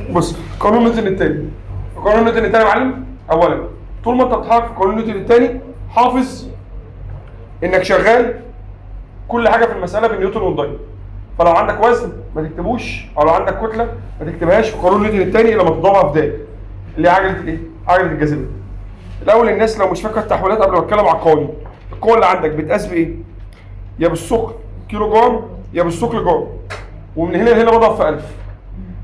بص، قانون نيوتن الثاني. قانون نيوتن الثاني يا معلم، اولا طول ما انت بتتحرك في قانون نيوتن الثاني حافظ انك شغال كل حاجة في المسالة بالنيوتن والداين. فلو عندك وزن ما تكتبوش، او لو عندك كتلة ما تكتبهاش في قانون نيوتن الثاني لما تضربها في دال اللي هي عجله الايه؟ عجله الجاذبية. الاول الناس لو مش فاكره التحويلات قبل ما اتكلم على القوانين، القوة اللي عندك بتقاس بايه؟ يا بالثقل كيلو جرام يا بالثقل جرام، ومن هنا لهنا بضرب في 1000.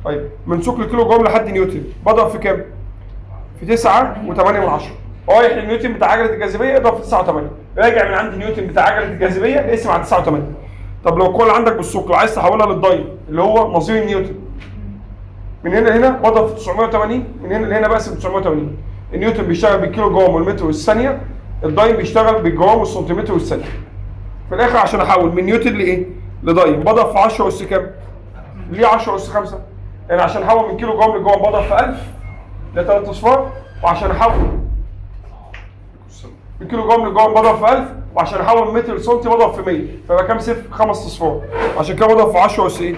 طيب من ثقل كيلو جرام لحد نيوتن بضرب في كام؟ في 9.8. رايح لنيوتن بتاع عجله الجاذبية اضرب في 9.8، راجع من عند نيوتن بتاع عجله الجاذبية اقسم على 9.8. طب لو القوة اللي عندك بالثقل عايز تحولها للداين اللي هو نظير النيوتن، من هنا لهنا بضرب في 980، من هنا لهنا بقسم 980. النيوتن بيشتغل بالكيلو جرام والمتر والثانية، الداين بيشتغل بالجرام والسنتيمتر والثانية. في الاخر عشان احول من نيوتن لايه؟ لداين بضرب في 10 اس كام؟ ليه 10 اس 5؟ يعني عشان احول من كيلو جرام لجرام بضرب في 1000 ده 3 اصفار، وعشان احول من كيلو جرام لجرام بضرب في 1000، وعشان احول من متر لسنتي بضرب في 100، فيبقى كام صفر؟ 5 اصفار. عشان كده بضرب في 10 اس ايه؟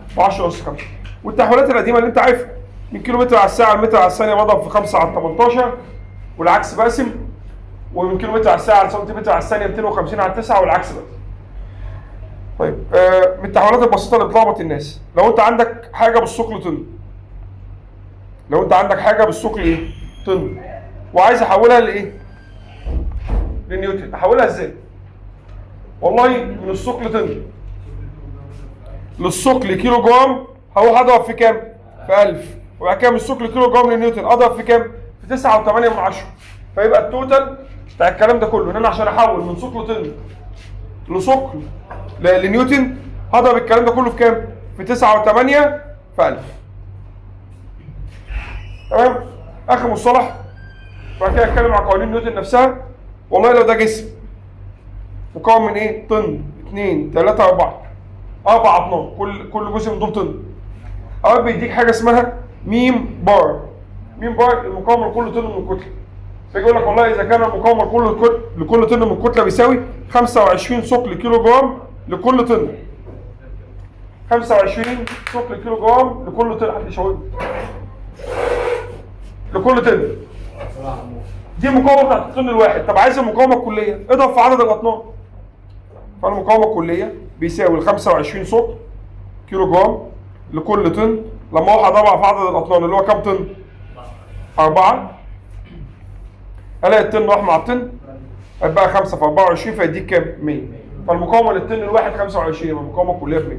في 10 اس 5. والتحويلات القديمة اللي انت عارفها من كيلو متر على الساعة لمتر على الثانية بضرب في 5 على 18 والعكس بقسم، ومن كيلو متر على الساعة لسنتيمتر على الثانية 250 على 9 والعكس بقى. طيب من التحولات البسيطة اللي بتلخبط الناس، لو انت عندك حاجة بالثقل طن، لو انت عندك حاجة بالثقل ايه؟ طن، وعايز احولها لايه؟ لنيوتن، احولها ازاي؟ والله من الثقل طن للثقل كيلو جرام هروح اضرب في كام؟ في 1000، وبعد كده من الثقل كيلو جرام لنيوتن اضرب في كام؟ في 9.8. فيبقى ال total بتاع الكلام ده كله ان انا عشان احول من ثقل طن لثقل لنيوتن هضرب الكلام ده كله في كام؟ في 9.8 في 1000. تمام؟ اخر مصطلح وبعد كده اتكلم عن قوانين نيوتن نفسها. والله لو ده جسم مكون من ايه؟ طن 2 3 4، 4 اطنان، كل جزء من دول طن. اوقات بيديك حاجة اسمها ميم بار. ميم بار المقاومة لكل طن من الكتلة. فيجي يقول لك والله اذا كان المقاومة لكل طن من الكتلة بيساوي 25 ثقل كيلو جرام لكل طن. 25 ثقل كيلو جرام لكل طن، حد يشاور لكل طن. دي المقاومة بتاعت الطن الواحد. طب عايز المقاومة الكلية، اضرب في عدد الاطنان. فالمقاومه الكلية بيساوي ال 25 ثقل كيلو جرام لكل طن، لما اروح اضربها في عدد الاطنان اللي هو كام طن؟ 4. الاقي الطن راح مع الطن، هيبقى 5 في 24 فيديك كام؟ 100. فالمقاومه للطن الواحد 25، يبقى المقاومة الكلية ب 100.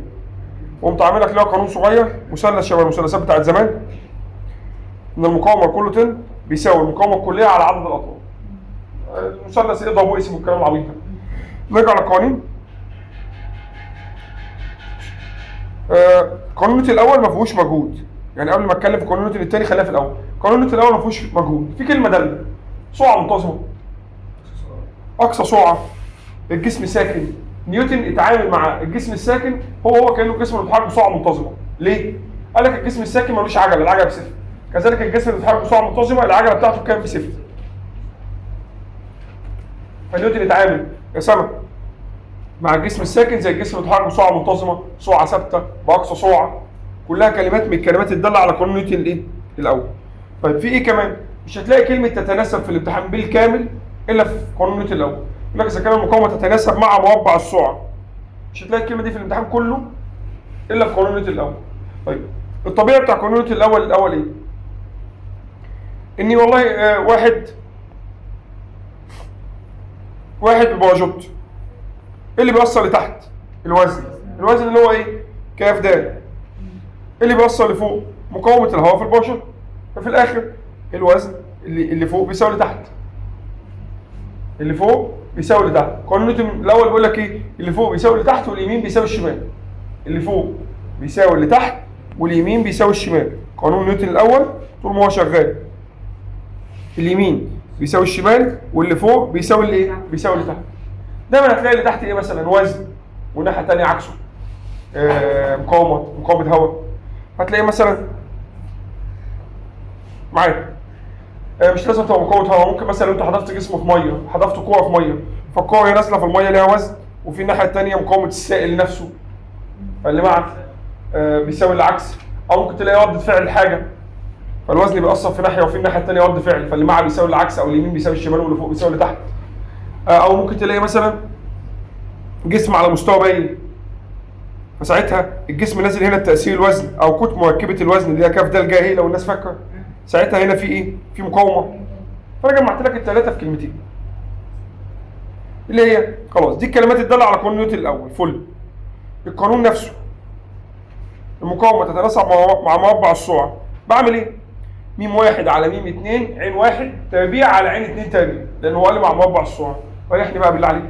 وقمت عامل لك لها قانون صغير مثلث شبه المثلثات بتاعت زمان، ان المقاومة لكل طن بيساوي المقاومة الكلية على عدد الاطنان. المثلث اضرب واقسم والكلام العبيط ده. نرجع للقوانين. قانون نيوتن الاول ما فيهوش مجهود، يعني قبل ما اتكلم في قانون نيوتن الثاني خلينا في الاول. قانون نيوتن الاول ما فيهوش مجهود، في كلمة داله، سرعة منتظمة، اقصى سرعة، الجسم ساكن. نيوتن اتعامل مع الجسم الساكن هو كانه الجسم اللي بيتحرك بسرعة منتظمة. ليه؟ قال لك الجسم الساكن ملوش عجله، العجلة بصفر. كذلك الجسم اللي بيتحرك بسرعة منتظمة العجلة بتاعته بكام؟ بصفر. فنيوتن اتعامل يا سما مع الجسم الساكن زي الجسم اللي بيتحرك بسرعة منتظمة، سرعة ثابتة، باقصى سرعة. كلها كلمات من الكلمات الدالة على قانون نيوتن الايه؟ الاول. طيب في ايه كمان؟ مش هتلاقي كلمة تتناسب في الامتحان بالكامل الا في قانون نيوتن الاول. يقول لك اذا كان المقاومة تتناسب مع مربع السرعة. مش هتلاقي الكلمة دي في الامتحان كله الا في قانون نيوتن الاول. طيب الطبيعي بتاع قانون نيوتن الاول ايه؟ اني والله واحد بباراشوت، ايه اللي بيوصل لتحت؟ الوزن. الوزن اللي هو ايه؟ كاف دال. ايه اللي بيوصل لفوق؟ مقاومة الهواء في الباراشوت. ففي الاخر الوزن اللي فوق بيساوي اللي تحت. اللي فوق بيساوي اللي تحت. قانون نيوتن الاول بيقول لك ايه؟ اللي فوق بيساوي اللي تحت واليمين بيساوي الشمال. اللي فوق بيساوي اللي تحت واليمين بيساوي الشمال. قانون نيوتن الاول طول ما هو شغال اليمين بيساوي الشمال واللي فوق بيساوي اللي ايه؟ بيساوي اللي تحت. دايما هتلاقي اللي تحت ايه مثلا؟ وزن، والناحية الثانية عكسه مقاومة هواء. هتلاقي مثلا معايا مش لازم تبقى مقاومة هواء، ممكن مثلا انت حذفت جسم في مية، حذفت كورة في مية، فالكوره وهي نازله في المية ليها وزن، وفي الناحية الثانية مقاومة السائل نفسه، فاللي مع بيساوي العكس. او ممكن تلاقي رد فعل حاجة، فالوزن بيأثر في ناحية وفي الناحية الثانية رد فعل، فاللي مع بيساوي العكس، او اليمين بيساوي الشمال واللي فوق بيساوي اللي تحت. او ممكن تلاقي مثلا جسم على مستوى مايل، فساعتها الجسم نازل هنا بتأثير الوزن او كتلة مركبة الوزن اللي هي كاف د جا لو الناس فاكره، ساعتها هنا في ايه؟ في مقاومة. فانا جمعت لك الثلاثة في كلمتين اللي هي خلاص دي الكلمات الدالة على قانون نيوتن الاول. فل القانون نفسه، المقاومة تتناسب مع مربع السرعة. بعمل ايه؟ ميم 1 على ميم 2 عين 1 تربيع على عين 2 تربيع، لان هو قال لي مع مربع السرعة. ريحني بقى بالله عليك.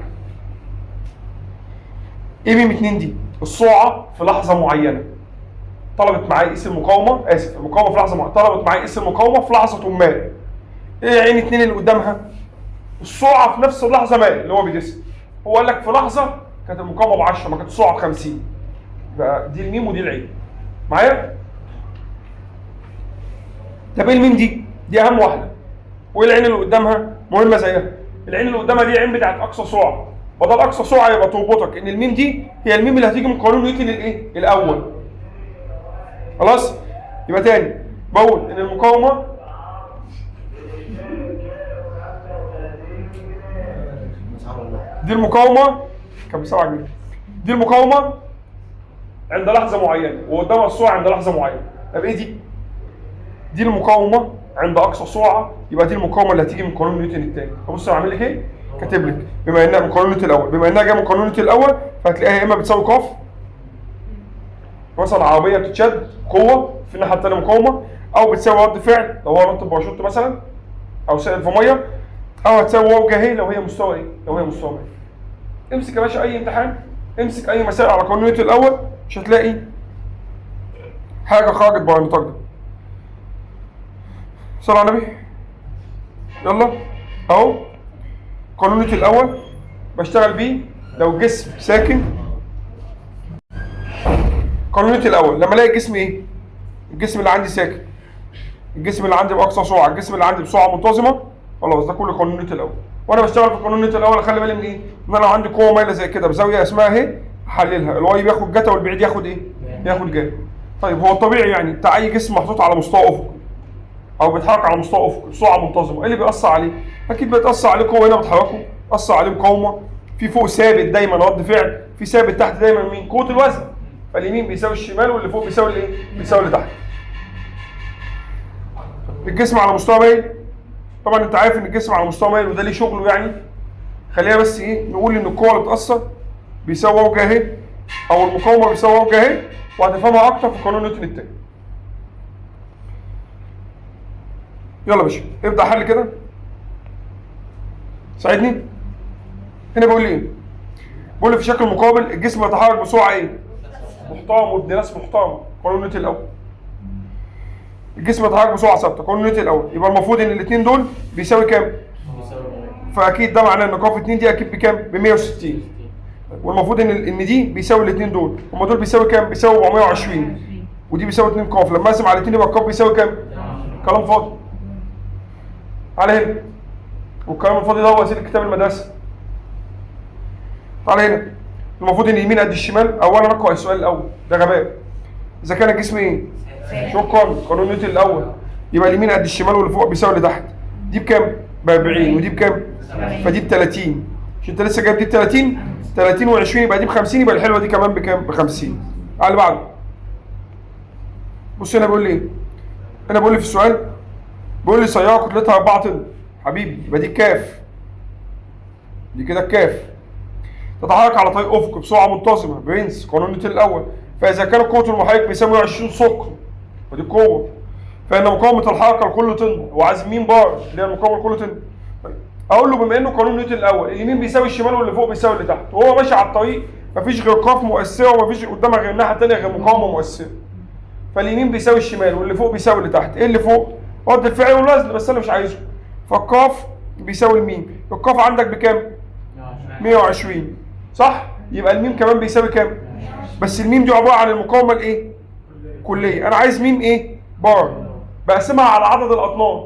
ايه ميم 2 دي؟ السرعة في لحظة معينة. طلبت معايا قيس المقاومة، اسف المقاومة في لحظة معينة، طلبت معايا قيس المقاومة في لحظة ما. ايه عين 2 اللي قدامها؟ السرعة في نفس اللحظة ما اللي هو بيدسها. هو قال لك في لحظة كانت المقاومة ب 10، ما كانت السرعة ب 50. يبقى دي الميم ودي العين. معايا؟ طب ايه الميم دي؟ دي اهم واحدة. وايه العين اللي قدامها؟ مهمة زيها. العين اللي قدامها دي عين بتاعت اقصى سرعة. بدل اقصى سرعة يبقى تربطك ان الميم دي هي الميم اللي هتيجي من قانون نيوتن الايه؟ الاول. خلاص؟ يبقى تاني بقول ان المقاومة دي المقاومة كان ب 7 جنيه. دي المقاومة عند لحظة معينة وقدامها السرعة عند لحظة معينة. طب ايه دي؟ دي المقاومة عند اقصى سرعة، يبقى دي المقاومة اللي هتيجي من قانون نيوتن الثاني. فبص انا عامل لك ايه؟ كاتب لك بما انها من قانون نيوتن الاول، بما انها جاية من قانون نيوتن الاول فهتلاقيها يا اما بتساوي ق، مثلا عربية بتتشد قوة في الناحية الثانية مقاومة، او بتساوي رد فعل لو هو نط باراشوت مثلا او سائل في مية، او هتساوي واو جا لو هي مستوى ايه؟ لو هي مستوى مية. امسك يا باشا اي امتحان، امسك اي مسائل على قانون نيوتن الاول، مش هتلاقي حاجة خرجت بره النطاق ده. صلى على النبي. يلا اهو قانون نيوتن الاول بشتغل بيه لو الجسم ساكن. قانون نيوتن الاول لما الاقي الجسم ايه؟ الجسم اللي عندي ساكن، الجسم اللي عندي باقصى سرعة، الجسم اللي عندي بسرعة منتظمة، خلاص ده كله قانون نيوتن الاول. وانا بشتغل في قانون نيوتن الاول اخلي بالي من ايه؟ ان انا لو عندي قوة مايلة زي كده بزاوية اسمها اهي احللها، ال y بياخد جتا والبعيد ياخد ايه؟ ياخد جا. طيب هو الطبيعي يعني بتاع اي جسم محطوط على مستوى افقي او بيتحرك على مستوى افقي بسرعة منتظمة، ايه اللي بيأثر عليه؟ اكيد بيتأثر عليه قوة هنا بتحركه، بيأثر عليه مقاومة، في فوق ثابت دايما رد فعل، في ثابت تحت دايما مين؟ قوة الوزن. فاليمين بيساوي الشمال واللي فوق بيساوي الايه؟ بيساوي اللي تحت. الجسم على مستوى مايل، طبعا انت عارف ان الجسم على مستوى مايل وده ليه شغله يعني. خلينا بس ايه نقول ان القوة اللي بتأثر بيساوي واو جا اهي، او المقاومة بيساوي واو جا اهي، وهتفهمها اكتر في قانون نيوتن الثاني. يلا يا باشا ابدا حل كده، ساعدني. هنا بيقول لي ايه؟ بيقول لي في شكل مقابل الجسم يتحرك بسرعة ايه؟ محترم وابن ناس محترم، قانون نيوتن الاول. الجسم يتحرك بسرعة ثابتة، قانون نيوتن الاول، يبقى المفروض ان الاثنين دول بيساوي كام؟ فاكيد ده معناه ان ق 2 دي اكيد بكام؟ ب 160. والمفروض ان دي بيساوي الاثنين دول، هما دول بيساوي كام؟ بيساوي 420، ودي بيساوي 2 ق، لما اقسم على الاثنين يبقى الق بيساوي كام؟ كلام فاضي. تعالى هنا، والكلام الفاضي ده هو وسيلة كتاب المدرسة. تعالى هنا، المفروض ان اليمين قد الشمال. اولا اقرا السؤال الاول، ده غباء. اذا كان الجسم ايه؟ شكرا، قانون نيوتن الاول، يبقى اليمين قد الشمال واللي فوق بيساوي اللي تحت. دي بكام؟ ب 40، ودي بكام؟ فدي ب 30، مش انت لسه جايب دي ب 30؟ 30 و20 يبقى دي ب 50، يبقى الحلوة دي كمان بكام؟ ب 50. على اللي بعده. بص هنا بيقول لي ايه؟ هنا بيقول لي في السؤال، بيقول لي سيارة كتلتها 4 طن، حبيبي يبقى دي الكاف، دي كده الكاف، تتحرك على طريق افقي بسرعة منتظمة، برنس قانون نيوتن الاول، فاذا كان قوة المحرك بيساوي 20 ثقل ودي القوة، فان مقاومة الحركة لكل طن، وعايز مين بار اللي هي المقاومة لكل طن. طيب اقول له بما انه قانون نيوتن الاول اليمين بيساوي الشمال واللي فوق بيساوي اللي تحت، وهو ماشي على الطريق مفيش غير قاف مؤثرة ومفيش قدامها غير الناحية الثانية غير مقاومة مؤثرة، فاليمين بيساوي الشمال واللي فوق بيساوي اللي تحت. ايه اللي فوق؟ رد الفعل والوزن، بس انا مش عايزه. فالقاف بيساوي الميم، القاف عندك بكام؟ 120، صح؟ يبقى الميم كمان بيساوي كام؟ بس الميم دي عبارة عن المقاومة الايه؟ كليه. انا عايز ميم ايه؟ بار، بقسمها على عدد الاطنان،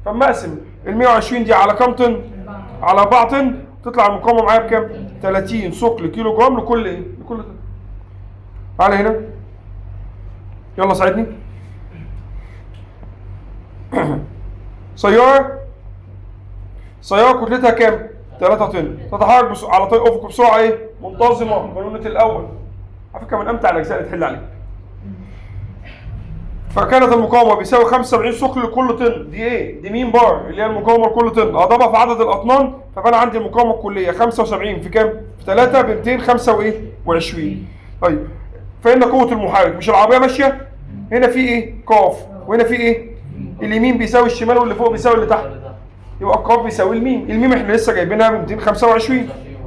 فاما اقسم ال 120 دي على كام طن؟ على 4 طن، تطلع المقاومة معايا بكام؟ 30 ثقل كيلو جرام لكل ايه؟ لكل طن. تعالى هنا، يلا ساعدني. سيارة كتلتها كام؟ 3 طن، تتحرك على طريق افقي بسرعة ايه؟ منتظمة، قانون نيوتن الاول. على فكرة من امتع الاجزاء اللي تحل عليها. فكانت المقاومة بيساوي 75 ثقل لكل طن، دي ايه؟ دي ميم بار اللي هي المقاومة لكل طن، اضربها في عدد الاطنان، فبقى انا عندي المقاومة الكلية 75 في كام؟ في 3 ب 225. طيب فان قوة المحرك، مش العربية ماشية؟ هنا في ايه؟ قاف، وهنا في ايه؟ اليمين بيساوي الشمال واللي فوق بيساوي اللي تحت، يبقى القاف بيساوي الميم، الميم احنا لسه جايبينها ب 225،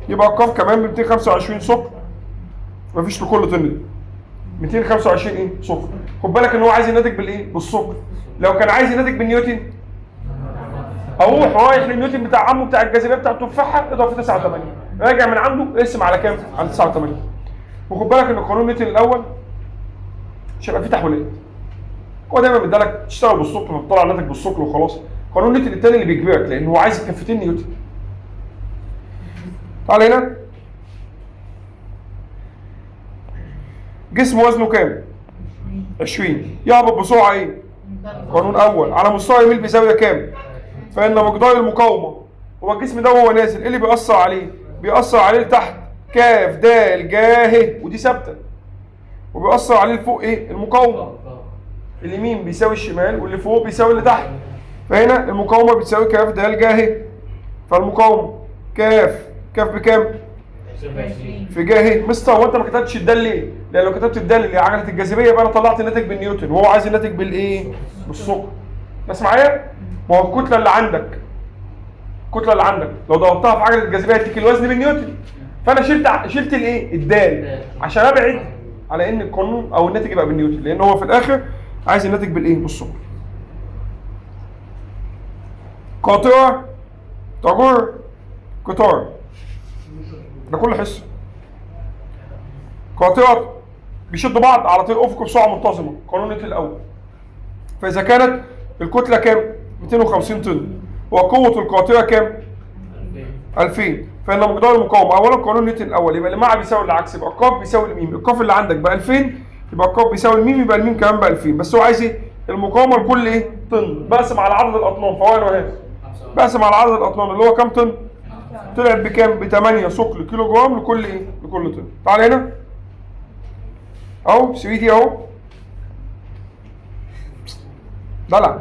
يبقى القاف كمان ب 225 ثقل. مفيش لكل طن دي 225 ايه؟ ثقل. خد بالك ان هو عايز الناتج بالايه؟ بالثقل. لو كان عايز الناتج بالنيوتن اروح رايح للنيوتن بتاع عمه بتاع الجاذبية بتاع التفاحة اضرب في 89، راجع من عنده اقسم على كام؟ على 89. وخد بالك ان قانون نيوتن الاول مش هيبقى فيه تحويلات. هو دايما بيدالك تشتغل بالثقل فبتطلع الناتج بالثقل وخلاص. قانون نيوتن الثاني اللي بيجبرك لان هو عايز كفتين نيوتن. تعال هنا، جسم وزنه كام؟ 20، يهبط بسرعة ايه؟ قانون اول، على مستوى يميل بزاوية كام؟ فان مقدار المقاومة، هو الجسم ده وهو نازل ايه اللي بيأثر عليه؟ بيأثر عليه لتحت كاف د ج ه، ودي ثابتة، وبيأثر عليه لفوق ايه؟ المقاومة. اليمين بيساوي الشمال واللي فوق بيساوي اللي تحت، فهنا المقاومة بتساوي كاف د ج ه، فالمقاومه كاف كاف بكام؟ في ج ه. مستر هو انت ما كتبتش الدال ليه؟ لان لو كتبت الدال اللي عجله الجاذبية يبقى انا طلعت الناتج بالنيوتن، وهو عايز الناتج بالايه؟ بالثقل. بس معايا؟ ما هو الكتلة اللي عندك، الكتلة اللي عندك لو ضربتها في عجله الجاذبية هتديك الوزن بالنيوتن، فانا شلت الايه؟ الدال عشان ابعد على ان القانون او الناتج يبقى بالنيوتن، لان هو في الاخر عايز الناتج بالايه؟ بالثقل. قاطره تجر قطار، ده كل حصة. قاطره بيشدوا بعض على طريق افقي بسرعة منتظمة، قانون نيوتن الاول. فاذا كانت الكتلة كام؟ 250 طن، وقوه القاطره كام؟ 2000، فان مقدار المقاومة، اولا قانون نيوتن الاول يبقى اللي مع بيساوي العكس، يبقى القاف بيساوي الميم، القاف اللي عندك ب 2000 يبقى القاف بيساوي الميم، يبقى الميم كمان ب 2000، بس هو عايز ايه؟ المقاومة لكل ايه؟ طن، بقسم على عدد الاطنان، فهو انا بقسم على عدد الاطنان اللي هو كام طن؟ طلعت بكام؟ ب 8 ثقل كيلو جرام لكل ايه؟ لكل طن. تعال هنا اهو 3 دي اهو، دلع.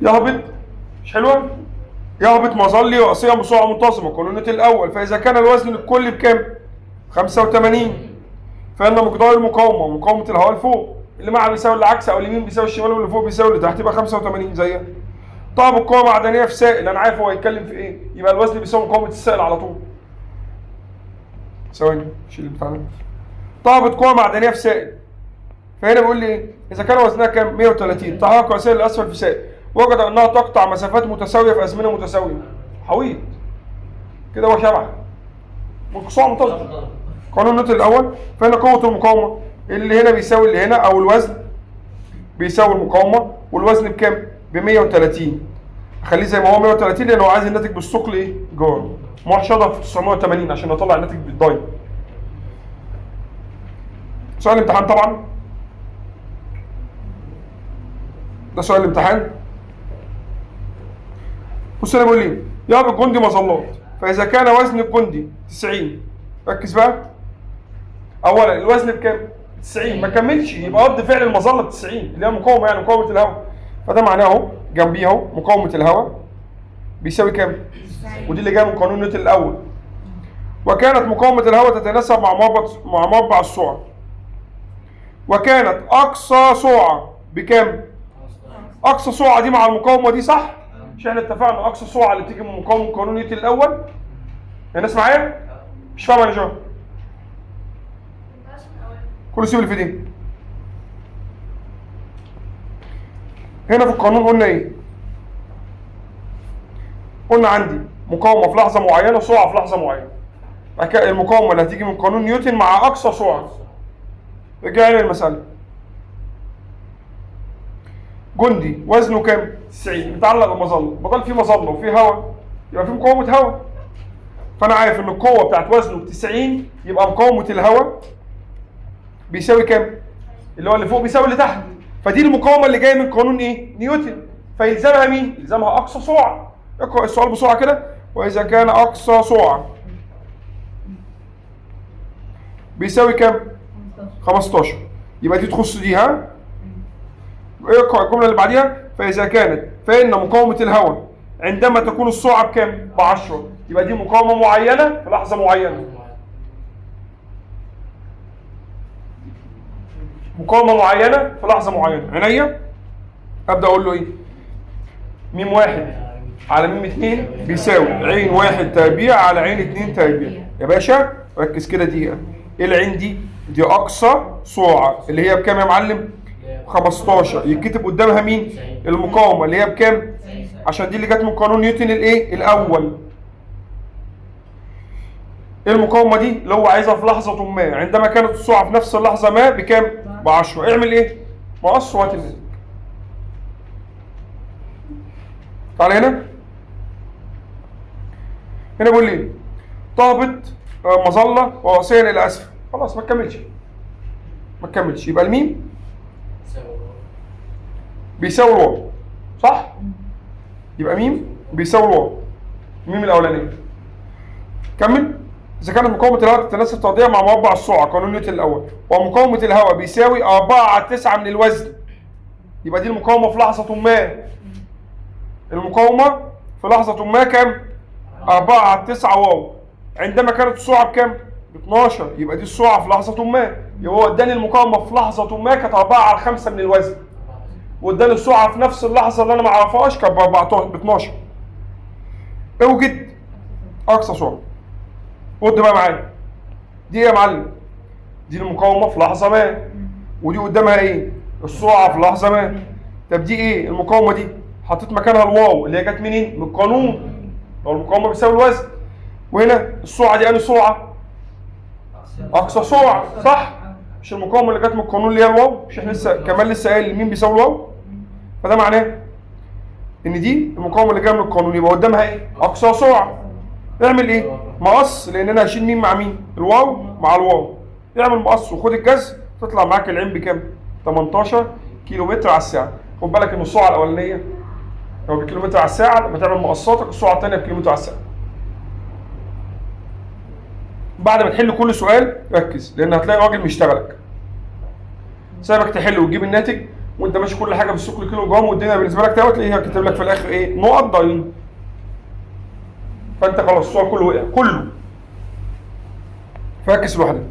يهبط، مش حلوة؟ يهبط مظلي راسيا بسرعة منتظمة، قانون نيوتن الاول. فاذا كان الوزن الكلي بكام؟ 85، فان مقدار المقاومة، مقاومة الهواء لفوق، اللي مع بيساوي العكس او اليمين بيساوي الشمال واللي فوق بيساوي اللي تحت، يبقى 85 زيها. طب القوة معدنية في سائل، انا عارف هو هيتكلم في ايه، يبقى الوزن بيساوي مقاومة السائل على طول. ثواني شيل البتاع ده. طابت قوة معدنية في سائل، فهنا بيقول لي ايه؟ اذا كان وزنها كام؟ 130، تحرك راسيا لاسفل في سائل، وجد انها تقطع مسافات متساوية في ازمنة متساوية. حويط كده هو شبع بسرعة منتظمة. قانون نيوتن الاول، فهنا قوة المقاومة اللي هنا بيساوي اللي هنا، او الوزن بيساوي المقاومة، والوزن بكام؟ ب 130، اخليه زي ما هو 130 لان هو عايز الناتج بالثقل ايه؟ جرام. ما اروحش اضرب في 980 عشان اطلع الناتج بالداين. سؤال الامتحان طبعا، ده سؤال الامتحان. بص انا بقول ايه؟ يهبط الجندي مظلات، فاذا كان وزن الجندي 90، ركز بقى. اولا الوزن بكام؟ 90، ما كملش، يبقى رد فعل المظلة 90 اللي هي مقاومة، يعني مقاومة الهواء. فده معناه اهو جنبيه اهو مقاومة الهواء بيساوي كام؟ ودي اللي جاية من قانون نيوتن الاول. وكانت مقاومة الهواء تتناسب مع مربع السرعة. وكانت اقصى سرعة بكام؟ اقصى سرعة دي مع المقاومة دي صح؟ مش احنا اتفقنا اقصى سرعة اللي بتيجي من مقاومة قانون نيوتن الاول؟ الناس معايا؟ مش فاهم انا شو؟ كل سيب اللي في دي. هنا في القانون قلنا ايه؟ قلنا عندي مقاومة في لحظة معينة، سرعة في لحظة معينة. المقاومة اللي هتيجي من قانون نيوتن مع اقصى سرعة. رجعنا للمسالة. جندي وزنه كام؟ 90، متعلق بمظله، بدل في مظلة وفي هواء يبقى في مقاومة هواء. فانا عارف ان القوة بتاعت وزنه ب 90، يبقى مقاومة الهواء بيساوي كام؟ اللي هو اللي فوق بيساوي اللي تحت. فدي المقاومة اللي جاية من قانون ايه؟ نيوتن. فيلزمها مين؟ يلزمها اقصى سرعة. اقرا السؤال بسرعة كده. واذا كان اقصى سرعة بيساوي كام؟ 15. يبقى دي تخص دي. ها؟ اقرا الجملة اللي بعديها. فاذا كانت فان مقاومة الهواء عندما تكون السرعة بكام؟ ب 10. يبقى دي مقاومة معينة في لحظة معينة. مقاومة معينة في لحظة معينة. عينيا. ابدا اقول له ايه؟ ميم 1 على ميم 2 بيساوي عين 1 تربيع على عين 2 تربيع. يا باشا ركز كده دقيقة. ايه العين دي؟ دي اقصى سرعة اللي هي بكام يا معلم؟ 15. يتكتب قدامها مين؟ المقاومة اللي هي بكام؟ عشان دي اللي جت من قانون نيوتن الايه؟ الاول. ايه المقاومة دي؟ اللي هو عايزها في لحظة ما عندما كانت السرعة في نفس اللحظة ما بكام؟ ب 10. اعمل ايه؟ مقص وهات الناتج. تعالى هنا. هنا بيقول لي تهبط مظلة راسيا الى اسفل. خلاص ما تكملش. ما تكملش. يبقى الميم بيساوي الواو، صح؟ يبقى ميم بيساوي الواو، ميم الاولانية. كمل. اذا كانت مقاومة الهواء تتناسب ترضيع مع مربع السرعة قانون نيوتن الاول، ومقاومة الهواء بيساوي 4 على 9 من الوزن. يبقى دي المقاومة في لحظة ما. المقاومة في لحظة ما كام؟ 4 على 9 واو. عندما كانت السرعة بكام؟ ب 12. يبقى دي السرعة في لحظة ما. يبقى هو اداني المقاومة في لحظة ما كانت 4 على 5 من الوزن، واداني السرعة في نفس اللحظة اللي انا ما اعرفهاش كانت ب 14 ب 12. اوجد اقصى سرعة. خد بقى معايا. دي ايه يا معلم؟ دي المقاومة في لحظة ما، ودي قدامها ايه؟ السرعة في لحظة ما. طب دي ايه؟ المقاومة دي حطيت مكانها الواو اللي هي جت منين؟ من القانون. لو المقاومة بتساوي الوزن. وهنا السرعة دي انهي سرعة؟ اقصى سرعة، صح؟ مش المقاومة اللي جت من القانون اللي هي الواو؟ مش احنا لسه كمان لسه قايل الميم بيساوي الواو؟ فده معناه ان دي المقاومة اللي جاية من القانون، يبقى قدامها ايه؟ اقصى سرعة. اعمل ايه؟ مقص، لان انا هشيل مين مع مين؟ الواو مع الواو. اعمل مقص وخد الجذر، تطلع معاك العين بكام؟ 18 كيلو متر على الساعة. خد بالك ان السرعة الاولانية لو بالكيلومتر على الساعة، لما تعمل مقصاتك السرعة الثانية بالكيلومتر على الساعة. بعد ما تحل كل سؤال ركز، لان هتلاقي راجل مشتغلك سايبك تحل وتجيب الناتج وانت ماشي كل حاجة بالسوق الكيلو جرام والدنيا بالنسبة لك تمام، تلاقيها كاتب لك في الاخر ايه؟ نقط ضايعين. فانت خلاص السؤال كله وقع كله. فركز لوحدك.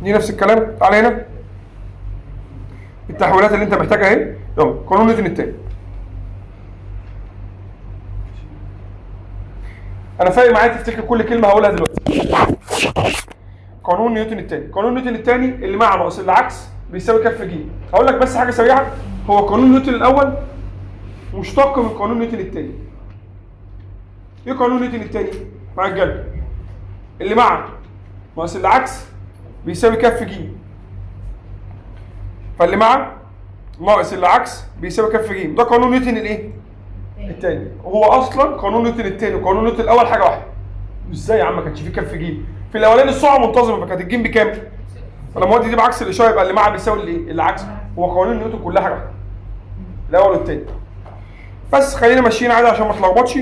دي نفس الكلام. تعالى هنا التحويلات اللي انت محتاجها اهي. يلا قانون نيوتن الثاني. انا فاهم معايا تفتكر كل كلمة هقولها دلوقتي. قانون نيوتن الثاني، قانون نيوتن الثاني اللي مع ناقص العكس بيساوي كف ج. هقول لك بس حاجة سريعة، هو قانون نيوتن الاول مشتق من قانون نيوتن الثاني. ايه قانون نيوتن الثاني؟ مع الجلد اللي مع ناقص العكس بيساوي كف ج. فاللي مع ناقص العكس بيساوي كف ج. ده قانون نيوتن الايه؟ الثاني. هو اصلا قانون نيوتن الثاني وقانون نيوتن الاول حاجة واحدة. ازاي يا عم ما كانش فيه كف ج؟ في الاولاني السرعة منتظمة فكانت الجيم بكام؟ فلما اودي دي بعكس الاشارة يبقى اللي مع بيساوي الايه؟ العكس. هو قوانين نيوتن كلها حاجة واحدة، الاول والثاني. بس خلينا ماشيين عادي عشان ما تلخبطش.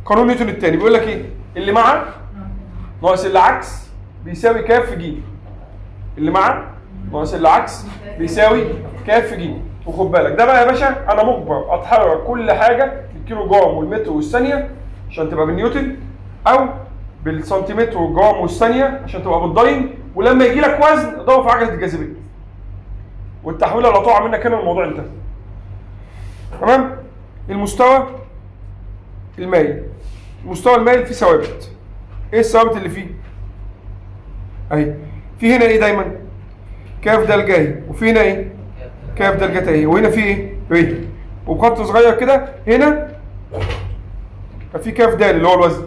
قانون نيوتن الثاني بيقول لك ايه؟ اللي مع ناقص العكس بيساوي كاف ج. اللي مع ناقص العكس بيساوي كاف ج. وخد بالك ده بقى يا باشا، انا مجبر اتحرك كل حاجة بالكيلو جرام والمتر والثانية عشان تبقى بالنيوتن، او بالسنتيمتر والجرام والثانية عشان تبقى بالداين. ولما يجي لك وزن اضربه في عجله الجاذبية، والتحويله لو تقع منك هنا الموضوع انتهى. تمام؟ المستوى المايل، المستوى المايل فيه ثوابت. ايه الثوابت اللي فيه؟ اهي في هنا ايه دايما؟ كاف دال جاي، وفي هنا ايه؟ كاف دال جتا ايه، وهنا في ايه؟ ر، وبخط صغير كده هنا ففي كاف دال اللي هو الوزن.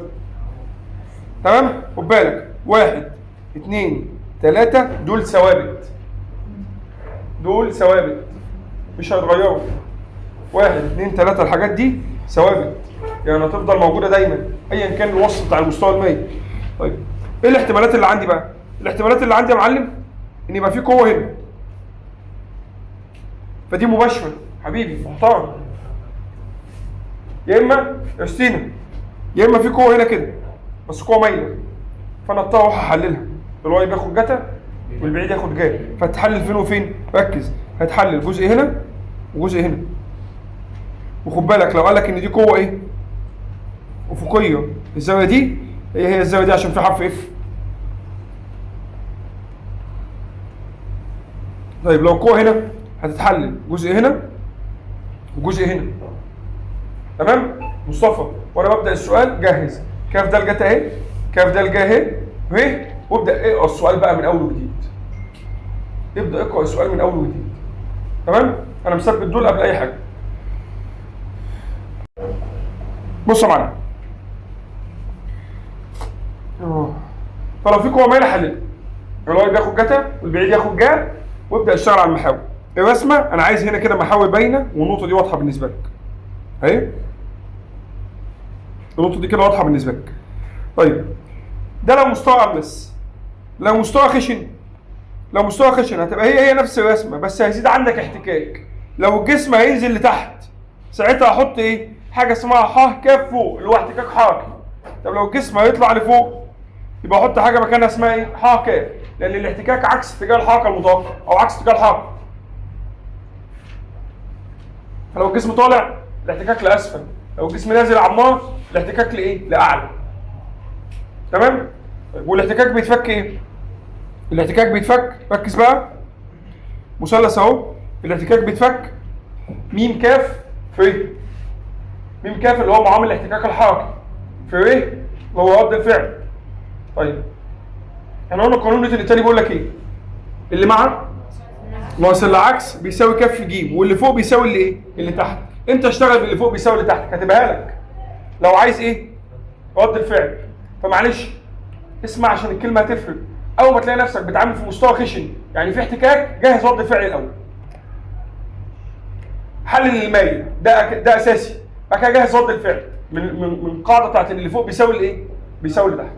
تمام؟ خد بالك 1 2 3 دول ثوابت، دول ثوابت مش هيتغيروا. 1 2 3 الحاجات دي ثوابت، يعني هتفضل موجودة دايما ايا كان الوصف بتاع المستوى المائي. طيب ايه الاحتمالات اللي عندي بقى؟ الاحتمالات اللي عندي يا معلم ان يبقى في قوة هنا، فدي مباشرة حبيبي محترم، يا اما يا يا اما في قوة هنا كده بس قوة مايلة، فانا اضطر اروح احللها. ال y بياخد جتا والبعيد ياخد جا، فتحلل فين وفين؟ ركز، هتحلل جزء هنا وجزء هنا. وخد بالك لو قال لك ان دي قوة ايه؟ افقية، الزاوية دي هي الزاوية دي عشان في حرف F. طيب لو القوة هنا هتتحلل جزء هنا وجزء هنا. تمام؟ مصطفى وانا ببدا السؤال جهز كاف د جت اهي، كاف د جه اهي اهي، وابدا اقرا السؤال بقى من اول وجديد. ابدا اقرا السؤال من اول وجديد. تمام؟ انا مثبت دول قبل اي حاجة. بص يا معلم، فلو في قوة مايلة حللها، ال y بياخد جتا والبعيد ياخد جا، وابدا اشتغل على المحاور. الرسمة انا عايز هنا كده محاور باينة، والنقطة دي واضحة بالنسبة لك اهي، النقطة دي كده واضحة بالنسبة لك. طيب ده لو مستوى املس، لو مستوى خشن، لو مستوى خشن هتبقى هي نفس الرسمة بس هيزيد عندك احتكاك. لو الجسم هينزل لتحت ساعتها هحط ايه؟ حاجة اسمها ح ك فوق اللي هو احتكاك حركي. طب لو الجسم هيطلع لفوق يبقى احط حاجة مكانها اسمها ايه؟ ح ك، لان الاحتكاك عكس اتجاه الحركة المتوقع او عكس اتجاه الحركة. فلو الجسم طالع الاحتكاك لاسفل، لو الجسم نازل على النار الاحتكاك لايه؟ لاعلى. تمام؟ طيب والاحتكاك بيتفك ايه؟ الاحتكاك بيتفك، ركز بقى، مثلث اهو، الاحتكاك بيتفك م ك في م ك اللي هو معامل الاحتكاك الحركي في ر اللي هو رد الفعل. طيب احنا قلنا قانون نيوتن الثاني بيقول لك ايه؟ اللي مع ناقص اللي عكس بيساوي ك في ج، واللي فوق بيساوي اللي ايه؟ اللي تحت. امتى اشتغل باللي فوق بيساوي اللي تحت؟ كاتبها لك لو عايز ايه؟ رد الفعل. فمعلش اسمع عشان الكلمة هتفرق. اول ما تلاقي نفسك بتعامل في مستوى خشن يعني في احتكاك، جهز رد الفعل الاول. حلل المايل ده اساسي، بعد كده جهز رد الفعل من من من قاعدة بتاعت اللي فوق بيساوي الايه؟ بيساوي اللي تحت.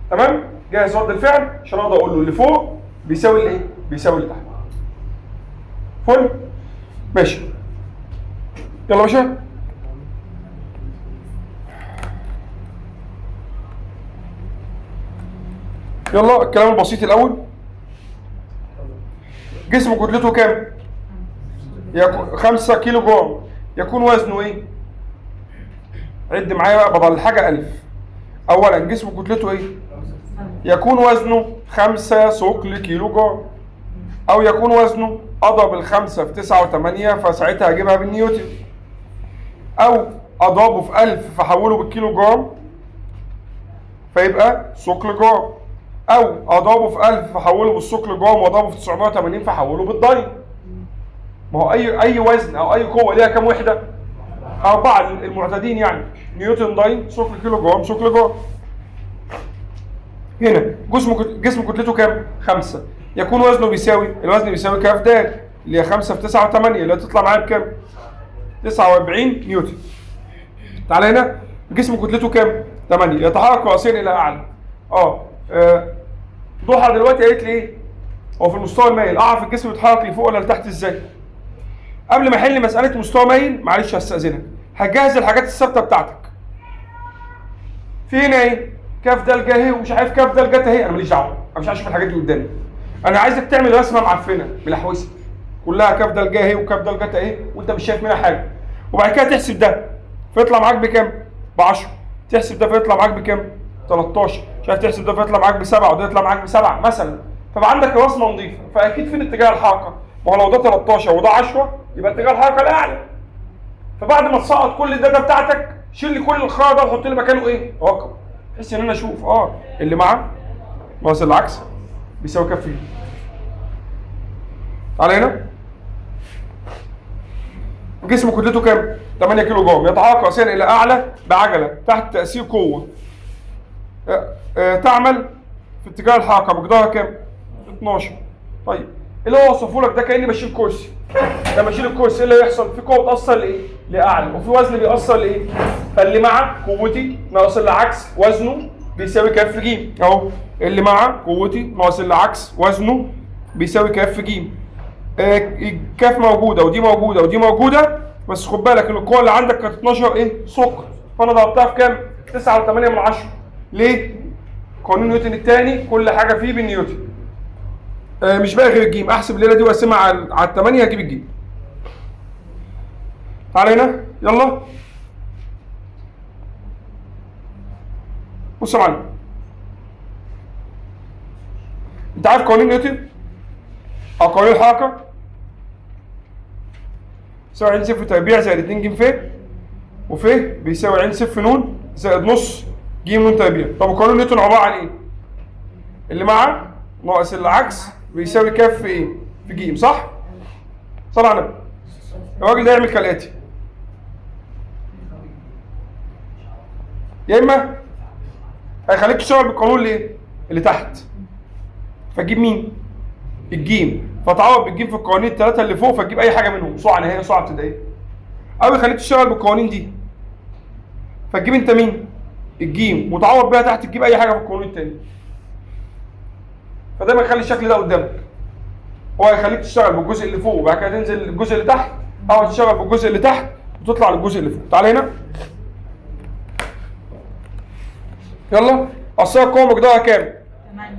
تمام؟ جهز رد الفعل عشان اقدر اقول له اللي فوق بيساوي الايه؟ بيساوي اللي تحت. فل؟ ماشي. يلا يا باشا. يلا الكلام البسيط الاول. جسم كتلته كام؟ 5 كيلو جرام، يكون وزنه ايه؟ عد معايا بقى بدل الحاجة 1000. اولا جسم كتلته ايه؟ يكون وزنه 5 ثقل كيلو جرام، او يكون وزنه اضرب الخمسة في 9 و8 فساعتها هجيبها بالنيوتن، او اضربه في 1000 فحوله بالكيلو جرام فيبقى ثقل جرام، او اضربه في 1000 فحوله بالثقل جرام، واضربه في 980 فحوله بالداين. ما هو اي وزن او اي قوة ليها كام وحده؟ 4 المعتادين يعني، نيوتن داين ثقل كيلو جرام ثقل جرام. هنا جسم كتلته كام؟ 5، يكون وزنه بيساوي، الوزن بيساوي ك د اللي هي 5 في 9 و8 اللي هتطلع معايا بكام؟ 49 نيوتن. تعالى هنا جسم كتلته كام؟ 8، يتحرك راسيا الى اعلى. ضحى دلوقتي قالت لي ايه؟ هو في المستوى المايل اعرف الجسم بيتحرك لفوق ولا لتحت ازاي؟ قبل ما احل مسالة مستوى مايل معلش هستاذنك، هتجهز الحاجات الثابتة بتاعتك. في هنا ايه؟ كاف د جه اهي ومش عارف كاف د جت اهي، انا ماليش دعوه، انا مش عايز اشوف الحاجات دي قدامي. انا عايزك تعمل رسمه معفنه ملحوسه كلها كاف د جه اهي وكاف د جت اهي وانت مش شايف منها حاجة. وبعد كده تحسب ده فيطلع معاك بكام؟ ب 10. تحسب ده فيطلع معاك بكام؟ 13. مش عارف تحسب ده فيطلع معاك ب7 وده يطلع معاك ب7 مثلا. فبقى عندك رسمه نظيفة، فاكيد فين اتجاه الحركة؟ ما هو لو ده 13 وده 10 يبقى اتجاه الحركة الاعلى. فبعد ما تسقط كل ال data بتاعتك شيل لي كل الخرا ده وحط لي مكانه ايه؟ رقم، بحيث ان انا اشوف اللي مع ناقص العكس بيساوي كام فيه. تعالى هنا جسم كتلته كام؟ 8 كيلو جرام، يتحرك راسيا الى اعلى بعجله تحت تاثير قوة تعمل في اتجاه الحركة مقدارها كام؟ 12. طيب اللي هو وصفه لك ده كاني بشيل كرسي، لما اشيل الكرسي ايه اللي هيحصل؟ في قوة بتاثر لايه؟ لاعلى، وفي وزن بيأثر لايه؟ فاللي مع قوتي ناقص اللي عكس وزنه بيساوي كاف ج اهو، اللي مع قوتي ناقص اللي عكس وزنه بيساوي كاف ج. كاف موجودة ودي موجودة ودي موجودة، بس خد بالك ان القوة اللي عندك كانت 12 ايه؟ ثقل، فانا ضربتها في كام؟ 9.8. ليه؟ قانون نيوتن الثاني كل حاجة فيه بالنيوتن. مش باقي غير الجيم، احسب الليلة دي واقسمها على 8 هجيب الجيم. تعالى هنا يلا. بص يا معلم، انت عارف قوانين نيوتن او قوانين الحركة؟ يساوي عين صفر تربيع زائد 2 ج ف، وف بيساوي عين صفر نون زائد نص ج نون تربيع. طب وقانون نيوتن عبارة عن ايه؟ اللي مع ناقص العكس بيساوي كاف في ايه؟ في ج، صح؟ صلى على النبي. الراجل ده يعمل كالاتي، يا اما هيخليك تشتغل بالقانون اللي ايه؟ اللي تحت، فتجيب مين؟ الجيم، فتعوض بالجيم في القوانين الثلاثة اللي فوق، فتجيب اي حاجة منهم، سرعة نهائية سرعة ابتدائية. او يخليك تشتغل بالقوانين دي، فتجيب انت مين؟ الجيم، وتعوض بيها تحت تجيب اي حاجة في القانون الثاني. فدايما خلي الشكل ده قدامك، هو هيخليك تشتغل بالجزء اللي فوق وبعد كده تنزل للجزء اللي تحت، او تشتغل بالجزء اللي تحت وتطلع للجزء اللي فوق. تعالى هنا يلا. اصل القوة مقدارها كام؟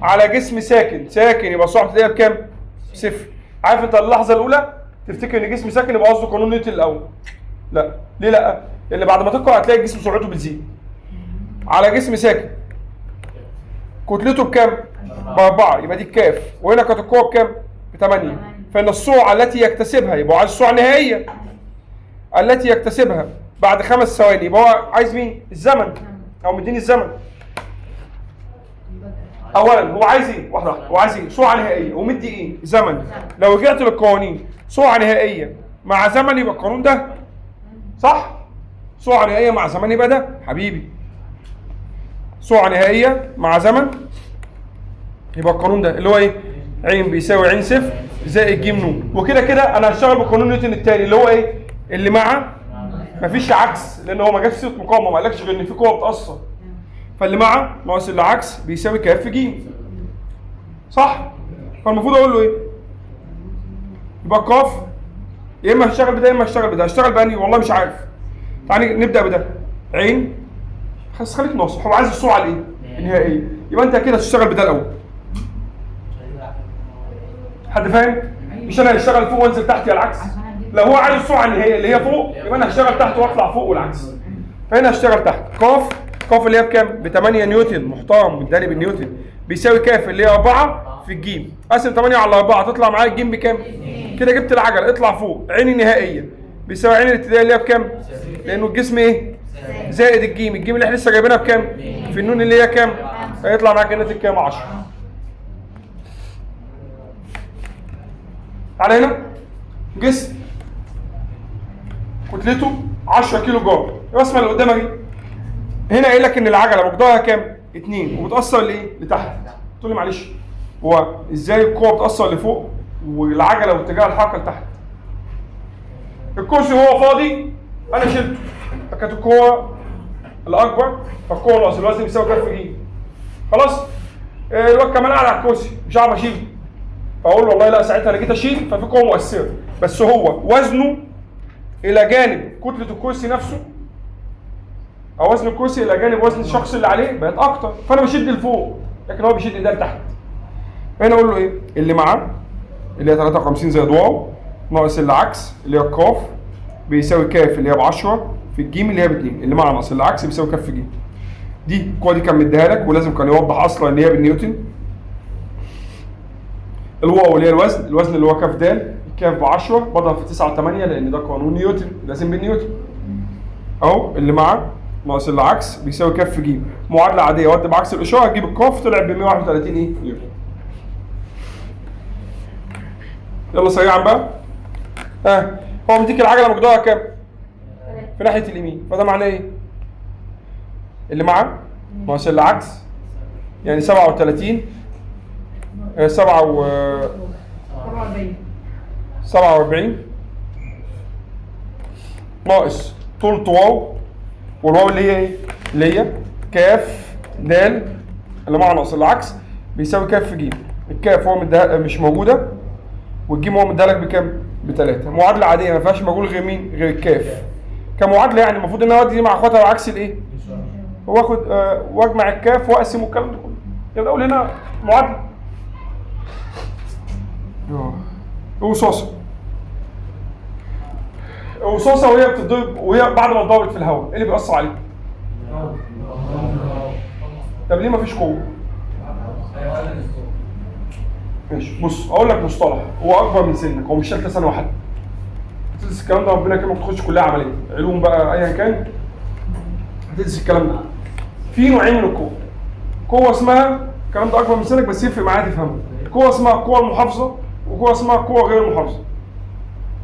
على جسم ساكن، ساكن يبقى السرعة الابتدائية بكام؟ صفر. عارف انت اللحظة الاولى تفتكر ان جسم ساكن يبقى قصده قانون نيوتن الاول. لا، ليه لا؟ لان بعد ما تقرا هتلاقي الجسم سرعته بتزيد. على جسم ساكن كتلته بكام؟ ب4، يبقى دي الكاف، وهنا كانت القوة بكام؟ ب8. فان السرعة التي يكتسبها، يبقى هو عايز السرعة النهائية التي يكتسبها بعد 5 ثواني، يبقى هو عايز مين؟ الزمن، او مديني الزمن. اولا هو عايز ايه؟ واحدة واحدة، هو عايز ايه؟ سرعة نهائية ومدي ايه؟ زمن. لو رجعت للقوانين سرعة نهائية مع زمن يبقى القانون ده صح؟ سرعة نهائية مع زمن يبقى ده حبيبي. سرعة نهائية مع زمن يبقى القانون ده اللي هو ايه؟ عين بيساوي عين صفر زائد ج نون. وكده كده انا هشتغل بقانون نيوتن الثاني اللي هو ايه؟ اللي مع مفيش عكس، لان هو ما جابش سيره مقاومة، ما قالكش غير ان في قوة بتاثر. فاللي مع ناقص اللي عكس بيساوي كاف ج، صح؟ فالمفروض اقول له ايه؟ يبقى قاف يا اما هشتغل بده يا اما هشتغل بده. هشتغل باني؟ والله مش عارف. تعالي نبدا بده. عين، بس خليك ناصح، هو عايز السرعة الايه؟ النهائية، يبقى انت كده هتشتغل بده الاول. حد فاهم؟ مش انا هشتغل فوق وانزل تحت يا العكس. لو هو عايز السرعة النهائية اللي هي فوق يبقى انا هشتغل تحت واطلع فوق والعكس. فهنا هشتغل تحت. قاف، قاف اللي هي بكام؟ ب 8 نيوتن، محترم مداني بالنيوتن، بيساوي كاف اللي هي 4 في الجيم. قسم 8 على 4 تطلع معايا الجيم بكام؟ كده جبت العجلة، اطلع فوق. عين النهائية بيساوي عين الابتدائية اللي هي بكام؟ لانه الجسم ايه؟ زائد الجيم، الجيم اللي احنا لسه جايبينها بكام؟ في النون اللي هي كام؟ هيطلع معاك الناتج كام؟ 10. تعالى هنا، جسم كتلته 10 كيلو جرام، الرسمة اللي قدامك دي هنا قايل لك ان العجلة مقدارها كام؟ 2، وبتاثر لايه؟ لتحت. تقول لي معلش هو ازاي القوة بتاثر لفوق والعجلة واتجاه الحركة لتحت؟ الكرسي وهو فاضي انا شلته، فكانت القوة الاكبر، فالقوه ناقص الوزن بيساوي كف ج. خلاص؟ الواد كمان قاعد على الكرسي مش عارف اشيل، فاقول له والله لا ساعتها انا جيت اشيل ففي قوة مؤثرة، بس هو وزنه الى جانب كتلة الكرسي نفسه، او وزن الكرسي الى جانب وزن الشخص اللي عليه بقت اكتر، فانا بشد لفوق لكن هو بيشد ده لتحت. هنا اقول له ايه؟ اللي معاه اللي هي 53 زائد واو ناقص اللي عكس اللي هي القاف بيساوي كاف اللي هي ب 10 في الجيم اللي هي ب 2. اللي مع ناقص اللي عكس بيساوي كاف في جيم. دي القوة دي كان مديها لك ولازم كان يوضح اصلا ان هي بالنيوتن. الواو اللي هي الوزن، الوزن اللي هو كاف د، الكاف ب 10 بضرب في 9 و8 لان ده قانون نيوتن لازم بالنيوتن. اهو اللي مع ناقص اللي عكس بيساوي كاف في ج. معادلة عادية ودي بعكس الاشارة تجيب القاف، طلع ب 131 ايه؟ نيوتن. يلا سريعا بقى. هو مديك العجلة مقدارها كام؟ في ناحية اليمين، فده معناه ايه؟ اللي مع ناقص اللي عكس، يعني 37 47 ناقص طول واو، والواو اللي هي ايه؟ اللي هي كاف د اللي مع ناقص العكس بيساوي كاف في ج. الكاف هو مديها مش موجودة، والجيم هو مديها لك بكام؟ ب3. معادلة عادية ما فيهاش مجهول غير مين؟ غير الكاف. كمعادله يعني المفروض ان انا اودي دي مع اخواتها بعكس الايه؟ واخد واجمع الكاف واقسم والكلام ده كله. يبقى اقول هنا معادلة. رصاصة. الرصاصة وهي بتضرب، وهي بعد ما اتضربت في الهواء، ايه اللي بيأثر عليها؟ طب ليه مفيش قوة؟ ماشي، بص اقول لك مصطلح هو اكبر من سنك، هو مش ثالثة ثانوي حتى. هتدرس الكلام ده ربنا يكرمك تخش كليه عملية، علوم بقى ايا كان هتدرس الكلام ده. في نوعين من القوة. قوة اسمها، الكلام ده اكبر من سنك بس يفرق معايا تفهمه. قوة اسمها القوة المحافظة، وقوه اسمها القوة غير المحافظة.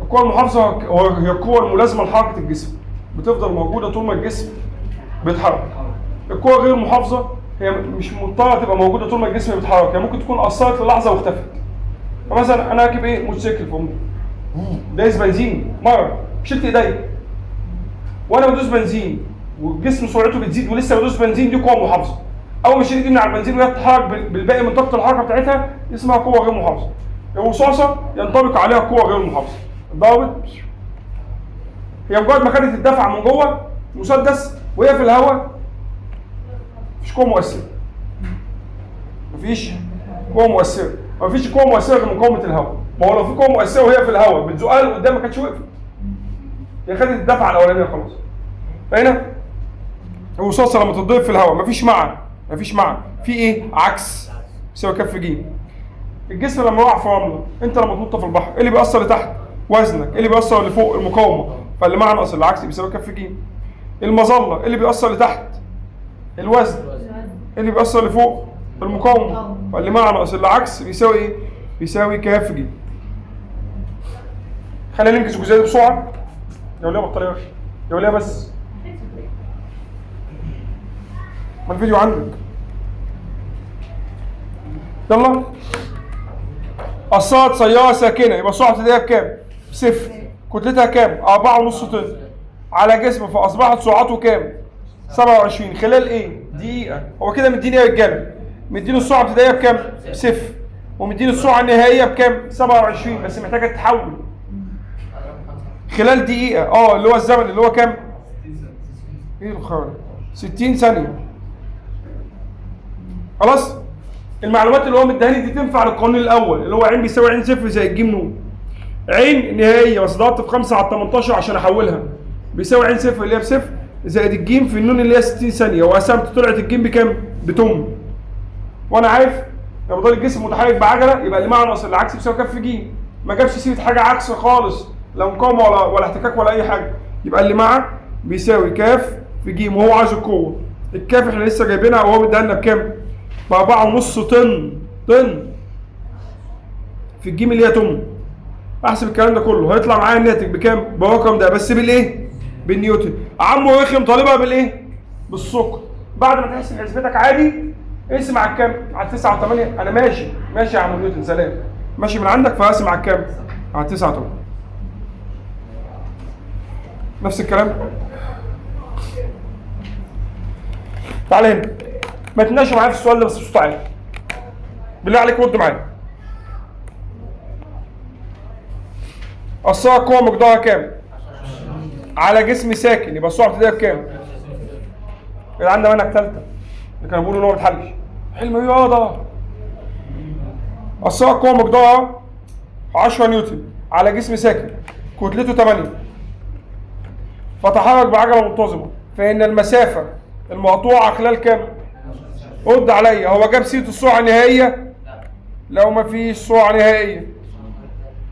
القوة المحافظة هي القوة الملازمة لحركة الجسم، بتفضل موجودة طول ما الجسم بيتحرك. القوة غير المحافظة هي مش مضطرة تبقى موجودة طول ما الجسم بيتحرك، هي ممكن تكون اثرت للحظة واختفت. فمثلا انا راكب ايه؟ موتوسيكل، فقمت دايس بنزين مرة، شلت ايديا وانا بدوس بنزين والجسم سرعته بتزيد ولسه بدوس بنزين، دي قوة محافظة. اول ما اشيل ايدي من على البنزين وهي تتحرك بالباقي من طاقة الحركة بتاعتها، اسمها قوة غير محافظة. الرصاصة ينطبق عليها قوة غير محافظة. ضربت، هي مجرد ما خدت الدفع من جوه مسدس وهي في الهواء، مفيش قوة مؤثرة. مفيش قوة مؤثرة، مفيش قوة مؤثرة غير مقاومة الهواء. ما هو لو في قوة مؤثرة وهي في الهواء بتزقها لقدام ما كانتش وقفت. هي خدت الدفعة الاولانية خلاص. فهنا الرصاصة لما تتضرب في الهواء مفيش مع، مفيش مع، في ايه؟ عكس، بيساوي كف ج. الجسم لما يقع في رملة، انت لما تنط في البحر، ايه اللي بيأثر لتحت؟ وزنك. ايه اللي بيأثر لفوق؟ المقاومة. فاللي مع ناقص العكس بيساوي كف ج. المظلة، ايه اللي بيأثر لتحت؟ الوزن. ايه اللي بيأثر لفوق؟ المقاومة. فاللي مع ناقص العكس بيساوي ايه؟ بيساوي كاف ج. خلينا ننجز الجزئية دي بسرعة. يا وليه بطارية يا اخي، يا وليه بس، ما الفيديو عندك. يلا. أثرت سيارة ساكنة، يبقى سرعة ابتدائية بكام؟ بصفر. كتلتها كام؟ 4.5 طن. على جسم فأصبحت سرعته كام؟ 27 خلال ايه؟ دقيقة. هو كده مديني ايه يا رجالة؟ مديني السرعة الابتدائية بكام؟ بصفر. ومديني السرعة النهائية بكام؟ 27، بس محتاجة تتحول خلال دقيقة، اللي هو الزمن اللي هو كام؟ ايه الخرا؟ 60 ثانية. خلاص؟ المعلومات اللي هو مديها لي دي تنفع للقانون الاول اللي هو عين بيساوي عين صفر زائد ج ن. عين نهائية بس ضربت في 5 على 18 عشان احولها، بيساوي عين صفر اللي هي بصفر زائد الجيم في النون اللي هي 60 ثانية، وقسمت طلعت الجيم بكام؟ بتمن. وانا عارف لما ضل الجسم متحرك بعجله يبقى اللي مع ناقص العكس بيساوي كف ج. ما جابش سيره حاجة عكس خالص، لا مقاومة ولا احتكاك ولا اي حاجة. يبقى اللي مع بيساوي كاف في ج، وهو عايز القوة. الكاف احنا لسه جايبينها وهو مديها لنا بكام؟ ب 4.5 طن في الجيم اللي هي تمن. احسب الكلام ده كله هيطلع معايا الناتج بكام؟ بالرقم ده بس بالايه؟ بالنيوتن. عمو رخم طالبها بالايه؟ بالسكر. بعد ما تحسب حسبتك عادي اقسم على كام؟ على 9 و8. انا ماشي ماشي يا عم نيوتن، سلام، ماشي من عندك، فاقسم على كام؟ على 9 و8. نفس الكلام. تعالى هنا، ما تناقشوا معايا في السؤال ده بس بصوت عالي بالله عليك، رد معايا. السرعة القوة مقدارها كام؟ على جسم ساكن، يبقى السرعة ابتدائية بكام؟ يبقى عندنا منهج ثالثة اللي كانوا بيقولوا ان هو ما بيتحلش، حلم رياضة. السرعة القوة مقدارها 10 نيوتن على جسم ساكن كتلته 8، فتحرك بعجلة منتظمة، فإن المسافة المقطوعة خلال كام؟ رد عليا، هو جاب سيرة السرعة النهائية؟ لو ما فيش سرعة نهائية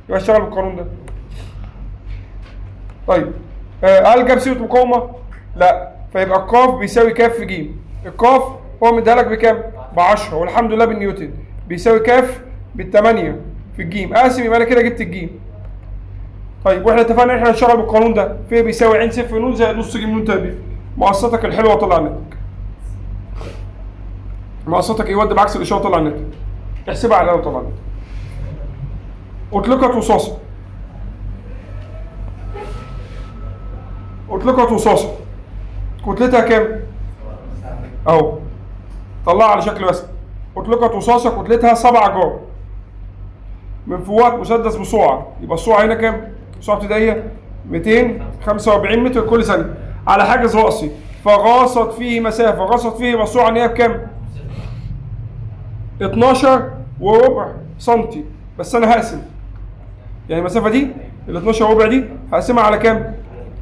يبقى اشتغل بالقانون ده. طيب هل جاب سيرة مقاومة؟ لا، فيبقى القاف بيساوي كاف في ج. القاف هو مديها لك بكام؟ ب 10 والحمد لله بالنيوتن، بيساوي كاف بالثمانية في الجيم. قاسم، يبقى انا كده جبت الجيم. طيب واحنا اتفقنا ان احنا هنشتغل بالقانون ده، في بيساوي عين صفر نون زائد نص ج نون تربيع. مقصتك الحلوة طلع الناتج. مقصتك ايه؟ ود بعكس الاشارة طلع الناتج. احسبها على طلع الناتج. اطلقت رصاصة. اطلقت رصاصة كتلتها كام؟ اهو طلعها على شكل رسم. اطلقت رصاصة كتلتها 7 جرام من فوهة مسدس بسرعة، يبقى السرعة هنا كام؟ سرعة ابتدائية 245 متر كل ثانية على حاجز راسي، فغاصت فيه مسافة، غاصت فيه يبقى السرعة النهائية بكام؟ 12.25 سنتي، بس انا هقسم يعني المسافة دي ال 12.25 دي هقسمها على كام؟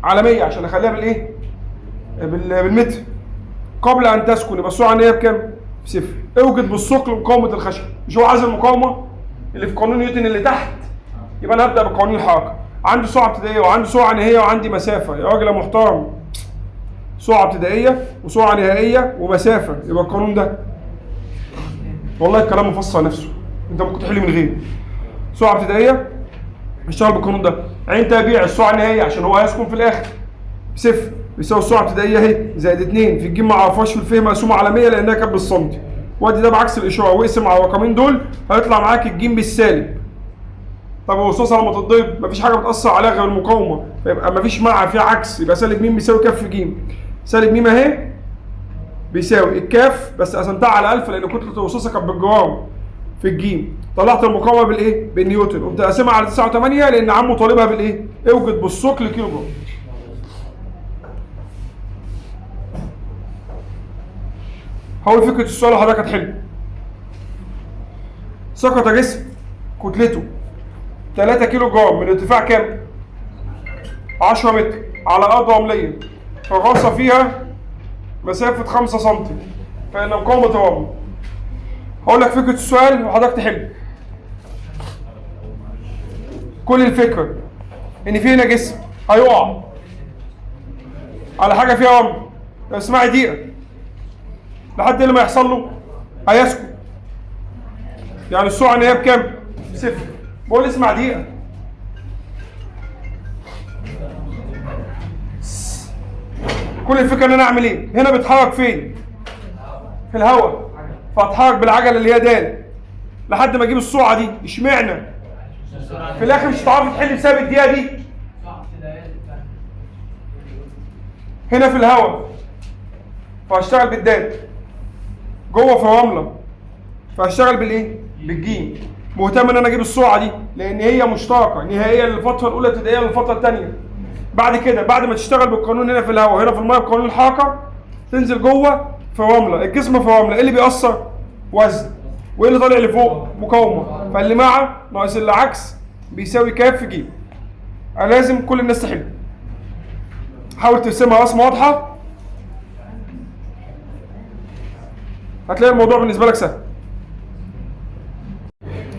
على 100 عشان اخليها بالايه؟ بالمتر. قبل ان تسكن يبقى السرعة النهائية بكام؟ بصفر. اوجد بالثقل مقاومة الخشب، مش هو عايز المقاومة اللي في قانون نيوتن اللي تحت، يبقى انا هبدا بقوانين الحركة. عندي سرعة ابتدائية وعندي سرعة نهائية وعندي مسافة، يا راجل يا محترم، سرعة ابتدائية وسرعة نهائية ومسافه، يبقى القانون ده والله الكلام مفصل نفسه، انت ممكن تحل من غيره. سرعة ابتدائية اشتغل بالقانون ده، عين تربيع السرعة النهائية عشان هو هيسكن في الاخر بصفر، بيساوي السرعة الابتدائية اهي زائد 2 في الجيم ما اعرفهاش في الفهم مقسومة على 100 لانها كانت بالسنتي، وادي ده بعكس الاشارة واقسم على الرقمين دول هيطلع معاك الجيم بالسالب. طب الرصاصة لما تتضرب مفيش حاجة بتاثر عليها غير المقاومة، فيبقى مفيش مع في عكس، يبقى سالب ميم بيساوي كاف في جيم، سالب ميم اهي بيساوي الكاف بس قسمتها على 1000 لان كتلة الرصاصة كانت بالجرام في الجيم، طلعت المقاومة بالايه؟ بالنيوتن، قمت قاسمها على 9.8 لان عمو طالبها بالايه؟ اوجد بالثقل كيلو جرام. هقول فكرة السؤال وحضرتك هتحل. سقط جسم كتلته 3 كيلو جرام من ارتفاع كام؟ 10 متر على ارض رمليه، فغاص فيها مسافة 5 سم، فان مقاومة الرمل. هقول لك فكرة السؤال وحضرتك تحل. كل الفكرة ان في هنا جسم هيقع على حاجة فيها رمل، اسمعي دقيقة، لحد اللي ما يحصل له هيسكت. يعني السرعة النهائية بكام؟ صفر. بقول اسمع دقيقة. كل الفكرة ان انا اعمل ايه؟ هنا بيتحرك فين؟ في الهواء، فاتحرك بالعجله اللي هي دال لحد ما اجيب السرعة دي. اشمعنى؟ في الاخر مش هتعرف تحل بسبب الدقيقة دي. هنا في الهواء فهشتغل بالدال، جوه في الرملة فهشتغل بالايه؟ بالجيم. مهتم ان انا اجيب السرعة دي لان هي مشتركة نهائية للفترة الاولى ابتدائية للفترة الثانية. بعد كده بعد ما تشتغل بالقانون هنا في الهواء هنا في المية بقانون الحركة، تنزل جوه في الرملة، الجسم في الرملة ايه اللي بيأثر؟ وزن، وايه اللي طالع لفوق؟ مقاومة، فاللي مع ناقص اللي عكس بيساوي كاف في جيم. انا لازم كل الناس تحل. حاول ترسمها رسمه واضحة هتلاقي الموضوع بالنسبة لك سهل.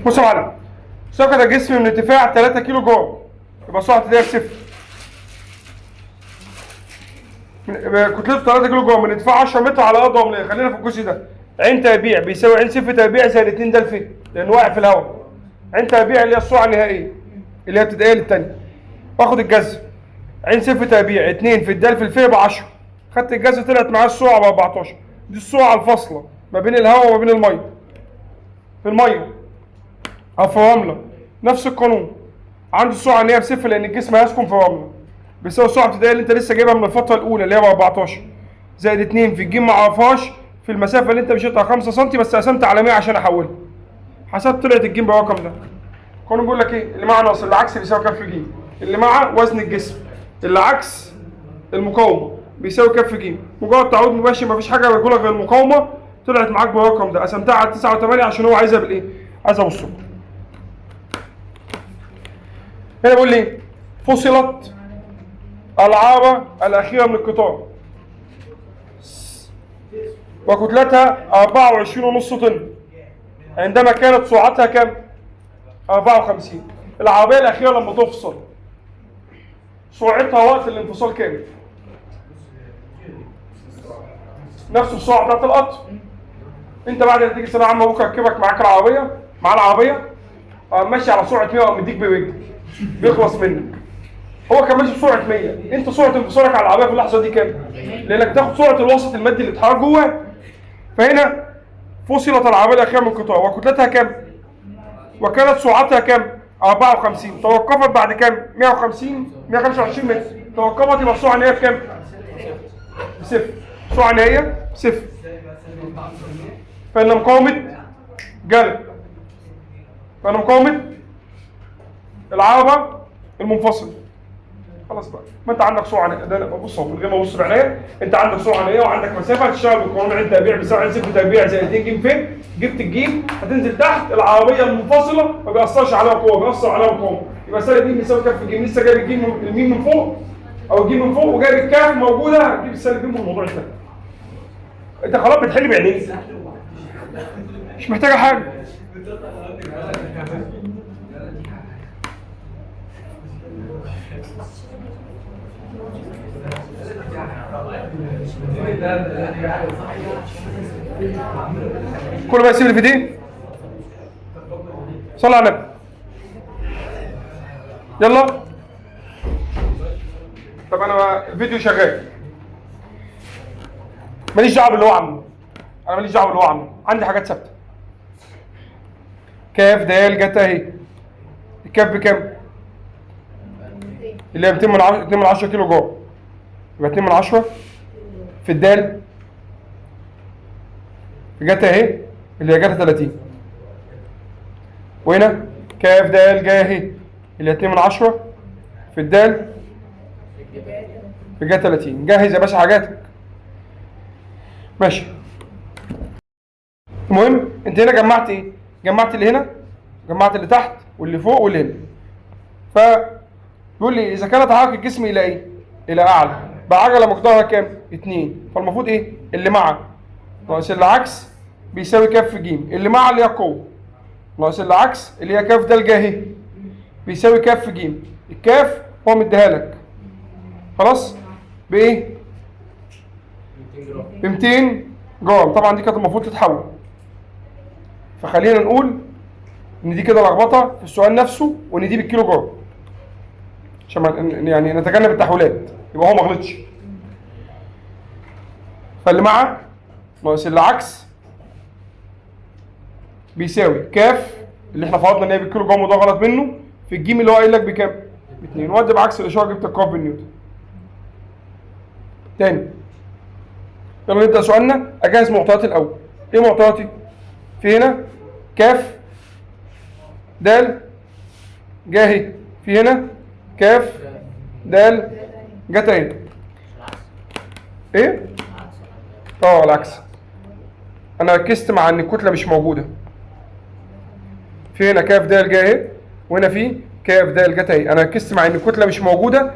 بصوا يا معلم، سقط الجسم من ارتفاع 3 كيلو جرام، يبقى سرعة ابتدائية بصفر. كتلته 3 كيلو جرام من ارتفاع 10 متر على ارض رمليه، خلينا في الجزء ده. عين تربيع بيساوي عين صفر تربيع زائد 2 د ف، لانه واقع في الهواء. عين تربيع اللي هي السرعة النهائية اللي هي ابتدائية للثانيه. باخد الجذر عين صفر تربيع 2 في الدال في الف ب 10، خدت الجذر طلعت معايا السرعة ب 14. دي السرعة الفاصلة ما بين الهواء وما بين المية. في المية او في الرملة نفس القانون، عندي السرعة النهائية بصفر لان الجسم هيسكن في الرملة، بيساوي السرعة الابتدائية اللي انت لسه جايبها من الفترة الاولى اللي هي ب 14 زائد 2 في الجيم ما اعرفهاش في المسافة اللي انت مشيتها 5 سم بس قسمت على 100 عشان احولها. حسبت طلعت الجيم بالرقم ده. القانون بيقول لك ايه؟ اللي مع ناقص اللي عكس بيساوي كاف في جيم، اللي مع وزن الجسم اللي عكس المقاومة بيساوي كاف في جيم. مجرد تعويض مباشر مفيش حاجة بيقولها غير المقاومة، طلعت معاك بالرقم ده، قسمتها على 9.8 عشان هو عايزها بالايه؟ عايزها بالسرعة. هنا بيقول لي فصلت العارة الأخيرة من القطار وكتلتها 24.5 طن عندما كانت سرعتها كام؟ 54. العربية الأخيرة لما تفصل سرعتها وقت الانفصال كام؟ نفس السرعة بتاعت القطر. أنت بعد ما تيجي ثانوية عامة بكرة ركبك معاك العربية، مع العربية ماشي على سرعة 100 ومديك برجل بيخلص منك. هو كان ماشي بسرعة 100، انت سرعة انفصالك على العربية في اللحظة دي كام؟ لانك تاخد سرعة الوسط المادي اللي اتحرك جواه. فهنا فصلت العربية الاخيرة من القطار وكتلتها كام؟ وكانت سرعتها كام؟ 54. توقفت بعد كام؟ 150 125 متر. توقفت يبقى السرعة النهائية بكام؟ بصفر. السرعة النهائية بصفر. فان مقاومة جلب، فان مقاومة العربة المنفصلة. خلاص بقى، ما انت عندك سرعة، ده بص اهو من غير ما ابص بعينيا، انت عندك سرعة نهائية وعندك مسافة، هتشتغل بالقانون عين تربيع بيساوي عين صفر تربيع زائد 2 ج ف. جبت الجيم هتنزل تحت، العربية المنفصلة ما بيأثرش عليها قوة، بيأثر عليها مقاومة، يبقى سالب م بيساوي كاف ج. لسه جايب الجيم الميم من فوق او الجيم من فوق وجايب الكاف موجودة، هتجيب السالب م والموضوع انتهى. انت خلاص بتحل بعينيك، مش محتاجه حاجة. كله بقى يسيب اللي في دي. صلى على النبي. يلا. طب انا الفيديو شغال، ماليش دعوه باللي هو عامله، انا ماليش دعوه باللي هو عامله، عندي حاجات ثابتة. كاف د جت اهي، الكاف بكام؟ اللي هي 2 من 10 كيلو جرام، يبقى 2 من 10 في الدال جت اهي اللي هي جت 30، وهنا كاف د جا اهي اللي هي 2 من 10 في الدال في جا 30. جهز يا باشا حاجاتك. ماشي. المهم انت هنا جمعت ايه؟ جمعت اللي هنا، جمعت اللي تحت واللي فوق واللي هنا. ف بيقول لي اذا كان تحرك الجسم الى ايه؟ الى اعلى بعجله مقدارها كام؟ 2. فالمفروض ايه؟ اللي مع ناقص اللي عكس بيساوي كاف ج. اللي مع اللي هي قوة ناقص اللي عكس اللي هي كاف د جا اهي بيساوي كاف ج. الكاف هو مديها لك خلاص بايه؟ ب 200 جرام. طبعا دي كانت المفروض تتحول، فخلينا نقول ان دي كده لخبطة في السؤال نفسه، وان دي بالكيلو جرام عشان يعني نتجنب التحويلات، يبقى هو ما غلطش. فاللي مع ناقص اللي عكس بيساوي كاف اللي احنا فرضنا ان هي بالكيلو جرام وده غلط منه، في الجيم اللي هو قايل لك بكام؟ ب2. وادي بعكس الاشارة جبت القاف بالنيوتن. تاني يلا نبدا سؤالنا. اجهز معطياتي الاول. ايه معطياتي؟ في هنا كاف د جا اهي، في هنا كاف د جت اهي. ايه؟ العكس. انا ركزت مع ان الكتلة مش موجودة. في هنا كاف د جا اهي، وهنا في كاف د جت اهي. انا ركزت مع ان الكتلة مش موجودة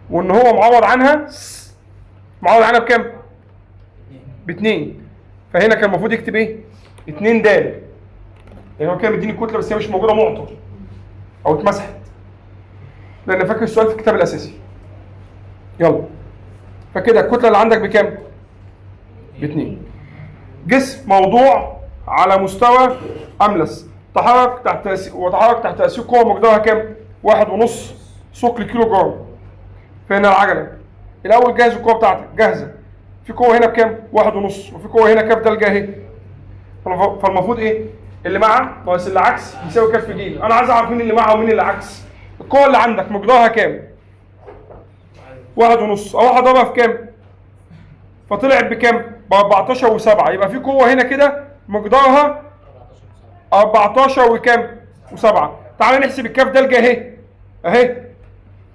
وان هو معوض عنها، معوض عنها بكام؟ ب2. فهنا كان المفروض يكتب ايه؟ 2 د، يعني هو كده مديني الكتلة بس هي مش موجودة، معطى او اتمسحت، لان فاكر السؤال في الكتاب الاساسي. يلا فكده الكتلة اللي عندك بكام؟ ب2. جسم موضوع على مستوى املس تحرك تحت وتحرك تحت تاثير قوة مقدارها كام؟ 1.5 ثقل كيلو جرام. فهنا العجلة الاول جهز القوة بتاعتك جاهزة، في قوة هنا بكام؟ 1.5، وفي قوة هنا كاف د جا اهي. فالمفروض ايه؟ اللي مع ناقص اللي عكس بيساوي كاف ج. انا عايز اعرف مين اللي مع ومين اللي عكس. القوة اللي عندك مقدارها كام؟ 1.5، اروح اضربها في كام؟ فطلعت بكام؟ ب 14 و7. يبقى في قوة هنا كده مقدارها 14 وكام؟ و7. تعالى نحسب الكاف د جا اهي اهي،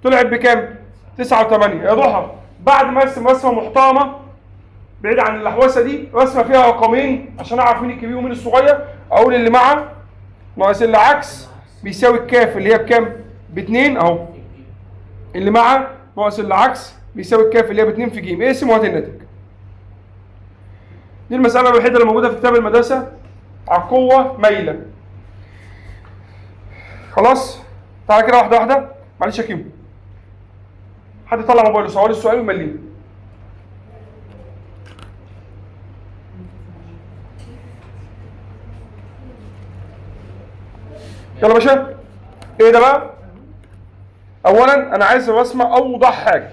طلعت بكام؟ 9 و8. يا ضحى بعد ما ارسم رسمه محترمه بعيد عن اللحوسه دي، رسمه فيها رقمين عشان اعرف مين الكبير ومين الصغير، اقول اللي مع ناقص اللي عكس بيساوي الكاف اللي هي بكام؟ ب2 اهو. اللي مع ناقص اللي عكس بيساوي الكاف اللي هي ب2 في ج. اقسم وهات الناتج. دي المسألة الوحيدة اللي موجودة في كتاب المدرسة على قوة مايلة. خلاص؟ تعالى كده واحدة واحدة. معلش يا كيمو، حد يطلع موبايله صور لي السؤال ويمليه. يلا يا باشا. ايه ده بقى؟ اولا انا عايز الرسمة اوضح حاجة.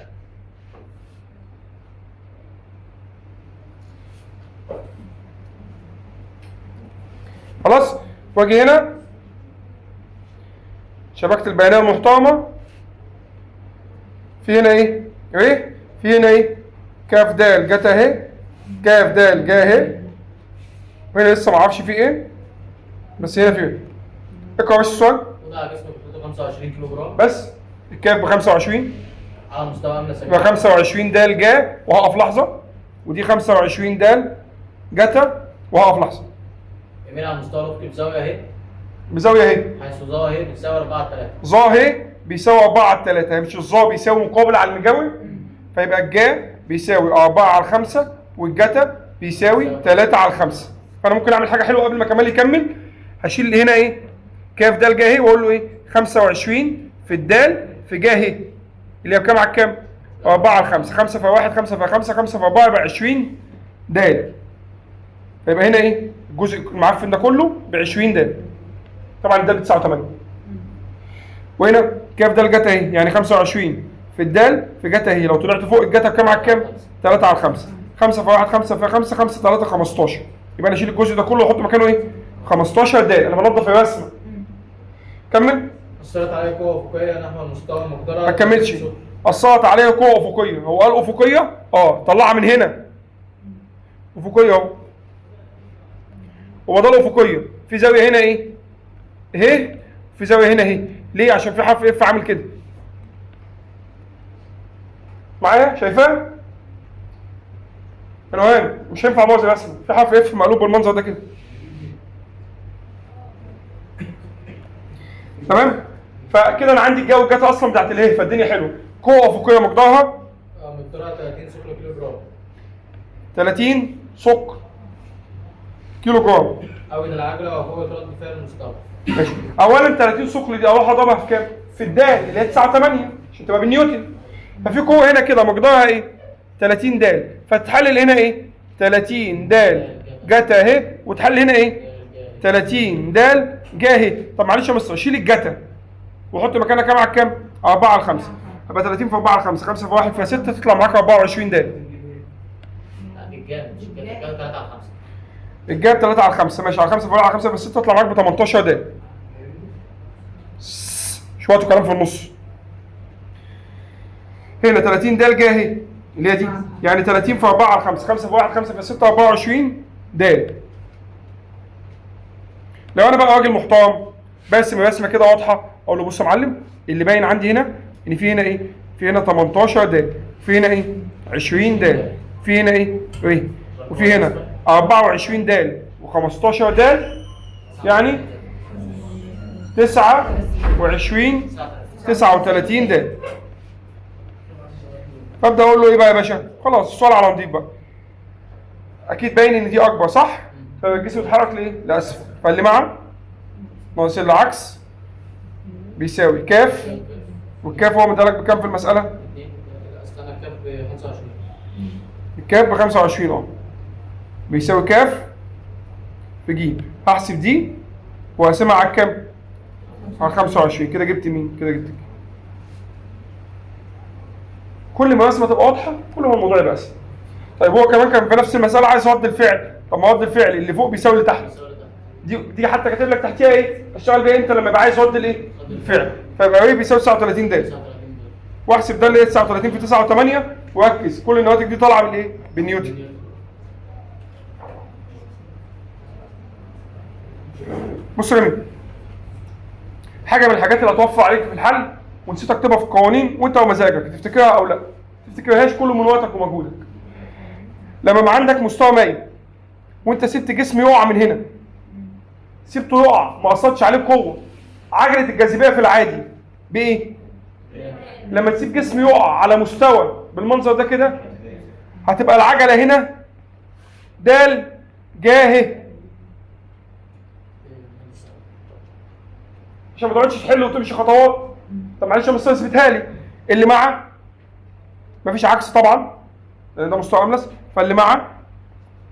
خلاص؟ واجي هنا شبكة البيانات المحترمة، في هنا ايه؟ ايه؟ في هنا ايه؟ كاف د جت اهي، كاف د جا اهي، وهنا لسه ما اعرفش فيه ايه، بس هنا فيه. اقرا بس السؤال. وضع جسم بكتلته 25 كيلو جرام بس الكاف ب 25 على مستوى املس يبقى 25 د جا، وهقف لحظة، ودي 25 د جتا، وهقف لحظة. يميل على المستوى الافقي بزاوية اهي، بزاوية اهي، حيث ظا اهي بتساوي 4 3. ظا اهي بيساوي 4 على 3، مش الظا بيساوي مقابل على المجاور، فيبقى الجا بيساوي 4 على 5 والجتا بيساوي 3 على 5. فانا ممكن اعمل حاجة حلوة قبل ما كمال يكمل، هشيل هنا ايه؟ كاف د جا اهي، واقول له ايه؟ 25 في الدال في جا اهي اللي هي بكام على كام؟ 4 على 5، 5 في 1، 5 في 5، 5 في 4 يبقى 20 د. فيبقى هنا ايه؟ الجزء المعفن ده كله ب 20 د. طبعا الدال ب 9 و8. وهنا كاف د جتا اهي، يعني 25 في الدال في جتا اهي، لو طلعت فوق الجتا بكام على كام؟ 3 على 5، 5 في 1، 5 في 5، 5 3 15. يبقى انا اشيل الجزء ده كله واحط مكانه ايه؟ 15 د. انا بنضف يا بسمه. كمل. أثرت عليه قوة أفقية نحو المستوى المقدرة. ما كملش. أثرت عليه قوة أفقية، هو قال أفقية؟ طلعها من هنا. أفقية أهو. وبدل أفقية في زاوية هنا إيه؟ أهي، في زاوية هنا أهي، ليه؟ عشان في حرف إف عامل كده. معايا؟ شايفاه؟ الوان مش هينفع ابوظ الرسمة، في حرف F مقلوب بالمنظر ده كده. تمام؟ فكده انا عندي الجا والجتا اصلا بتاعت اله، فالدنيا حلوة. قوة افقية مقدارها مقدارها 30 ثقل كيلو جرام. 30 ثقل كيلو جرام. أوجد العجلة وقوه رد فعل المستوى. ماشي. اولا 30 ثقل دي اروح اضربها في كام؟ في الدال اللي هي 9 8 عشان تبقى بالنيوتن. ففي قوة هنا كده مقدارها ايه؟ 30 د، فتحلل هنا ايه؟ 30 د جتا اهي، وتحلل هنا ايه؟ 30 د جا اهي. طب معلش يا مستر شيل الجتا وحط مكانها كام على كام؟ 4 على 5، يبقى 30 في 4 على 5، 5 في 1 في 6 تطلع معاك 24 د. لا الجا مش الجا، الجا 3 على 5. الجا 3 على 5 ماشي، على 5 في 4 على 5 في 6 تطلع معاك ب 18 د. شوية كلام في النص. هنا 30 د جا اهي اللي هي دي، يعني 30 في 4 على 5، 5 في 1، 5 في 6 24 د. لو انا بقى راجل محترم برسم رسمه كده واضحة، اقول له بص يا معلم اللي باين عندي هنا ان في هنا ايه؟ في هنا 18 د، في هنا ايه؟ 20 د، في هنا ايه؟ ايه؟ وفي هنا 24 د و15 د، يعني 29 39 د. فابدا اقول له ايه بقى يا باشا؟ خلاص السؤال على نضيف بقى. اكيد باين ان دي اكبر صح؟ فالجسم يتحرك لايه؟ لاسفل. فاللي مع ناقص اللي عكس بيساوي كاف، والكاف هو مديلك بكام في المسألة؟ استنى الكاف ب 25. الكاف ب 25 بيساوي كاف في ج. هحسب دي واقسمها على كام؟ على 25. كده جبت مين؟ كده جبت كل ما الرسمة تبقى واضحة كل ما الموضوع يبقى اسهل. طيب هو كمان كان في نفس المسالة عايز رد الفعل، طب ما رد الفعل اللي فوق بيساوي اللي تحت. دي حتى كاتب لك تحتيها ايه؟ اشتغل بيها انت لما يبقى عايز رد الايه؟ الفعل. فيبقى ايه بيساوي 39 د. واحسب ده اللي هي 39 في 9 و8، وركز كل النواتج دي طالعه بالايه؟ بالنيوتن. بص يا جميل، حاجة من الحاجات اللي هتوفر عليك في الحل ونسيت اكتبها في القوانين وانت ومزاجك تفتكرها او لا، تفتكرهاش كله من وقتك ومجهودك. لما يبقى عندك مستوى مايل وانت سبت جسم يقع من هنا، سبته يقع ما اثرتش عليه بقوة، عجله الجاذبية في العادي بايه؟ لما تسيب جسم يقع على مستوى بالمنظر ده كده هتبقى العجلة هنا د جا ه، عشان ما تقعدش تحل وتمشي خطوات. طب معلش يا مستر اثبتها لي، اللي مع مفيش عكس طبعا لان ده مستوى املس، فاللي مع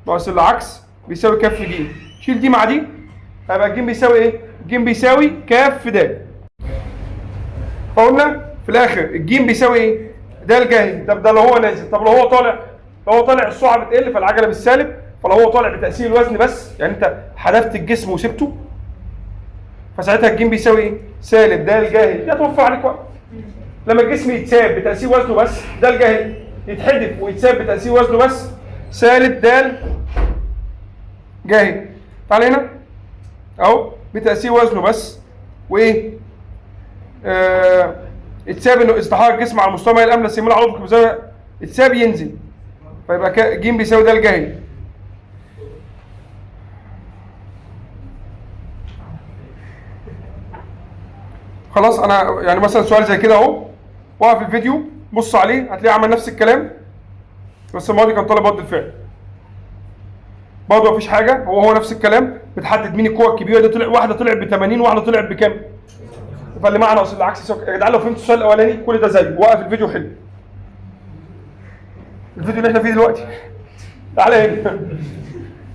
ناقص اللي عكس بيساوي كاف ج. شيل دي مع دي هيبقى الجيم بيساوي ايه؟ الجيم بيساوي كاف د. فقلنا في الاخر الجيم بيساوي ايه؟ د جا. طب ده لو هو نازل، طب لو هو طالع، لو هو طالع السرعة بتقل فالعجله بالسالب، فلو هو طالع بتاثير الوزن بس، يعني انت حذفت الجسم وسبته، فساعتها الجيم بيساوي ايه؟ سالب د جا. دي هتوفر عليك وقت. لما الجسم يتساب بتاثير وزنه بس د جا، يتحدف ويتساب بتاثير وزنه بس سالب د جا. تعال هنا اهو بتاثير وزنه بس، وايه؟ اتساب انه استحرك الجسم على مستوى ماء الاملس يميل على الافق بزاوية، اتساب ينزل، فيبقى ج بيساوي د جا. خلاص انا يعني مثلا سؤال زي كده اهو، وقف الفيديو بص عليه هتلاقيه عمل نفس الكلام، بس المرة دي كان طالب رد الفعل برضه مفيش حاجة، هو نفس الكلام. بتحدد مين القوة الكبيرة دي، طلع واحدة طلعت ب 80 وواحدة طلعت بكام، فاللي معنى اصل العكس. يا جدعان لو فهمت السؤال الاولاني كل ده زيه، وقف الفيديو حلو الفيديو اللي احنا فيه دلوقتي. تعالى هنا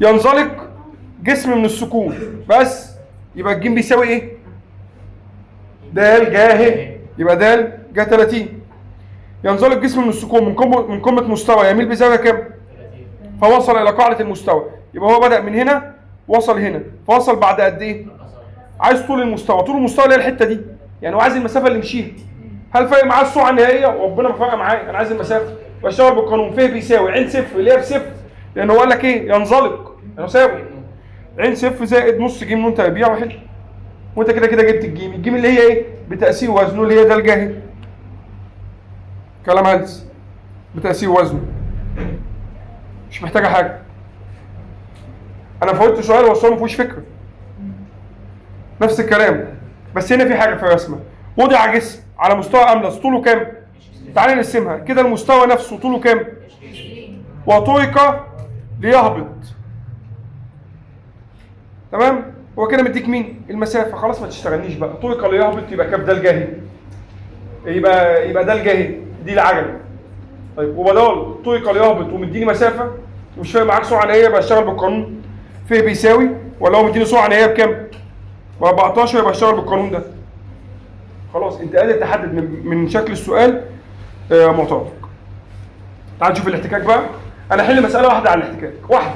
ينزلق جسم من السكون بس، يبقى الجيم بيساوي ايه؟ د جا ه، يبقى د جا 30. ينزلق جسم من السكون من قمة مستوى يميل بزاوية كام؟ فوصل الى قاعدة المستوى، يبقى هو بدأ من هنا وصل هنا، فوصل بعد قد ايه؟ عايز طول المستوى، طول المستوى اللي هي الحتة دي، يعني هو عايز المسافة اللي مشيها. هل فارق معاه السرعة النهائية؟ ربنا ما فارقه معايا، انا عايز المسافة. بشتغل بالقانون، ف بيساوي عين صفر اللي هي بصفر، لان هو قال لك ايه؟ ينزلق، انا ساوي عين صفر زائد نص ج ن تربيع واحد، وانت كده كده جبت الجيم، الجيم اللي هي ايه؟ بتأثير وزنه اللي هي د جا. كلام هلس، بتأثير وزنه، مش محتاجه حاجة. انا فوتت سؤال والسؤال ما فيهوش فكرة. نفس الكلام، بس هنا في حاجة في الرسمة، وضع جسم على مستوى املس طوله كام؟ تعالى نرسمها كده، المستوى نفسه طوله كام؟ وترك ليهبط. تمام؟ هو كده مديك مين؟ المسافة، خلاص ما تشتغلنيش بقى، ترك ليهبط يبقى كام د جا؟ يبقى د جا دي العجلة. طيب وبدل ترك ليهبط ومديني مسافة ومش فارق معاك سرعة نهائية، يبقى اشتغل بالقانون ف بيساوي، ولا هو مديني سرعة نهائية بكام؟ ب 14، يبقى اشتغل بالقانون ده. خلاص انت قادر تحدد من شكل السؤال معطياتك. تعال نشوف الاحتكاك بقى. انا احل مسالة واحدة على الاحتكاك، واحدة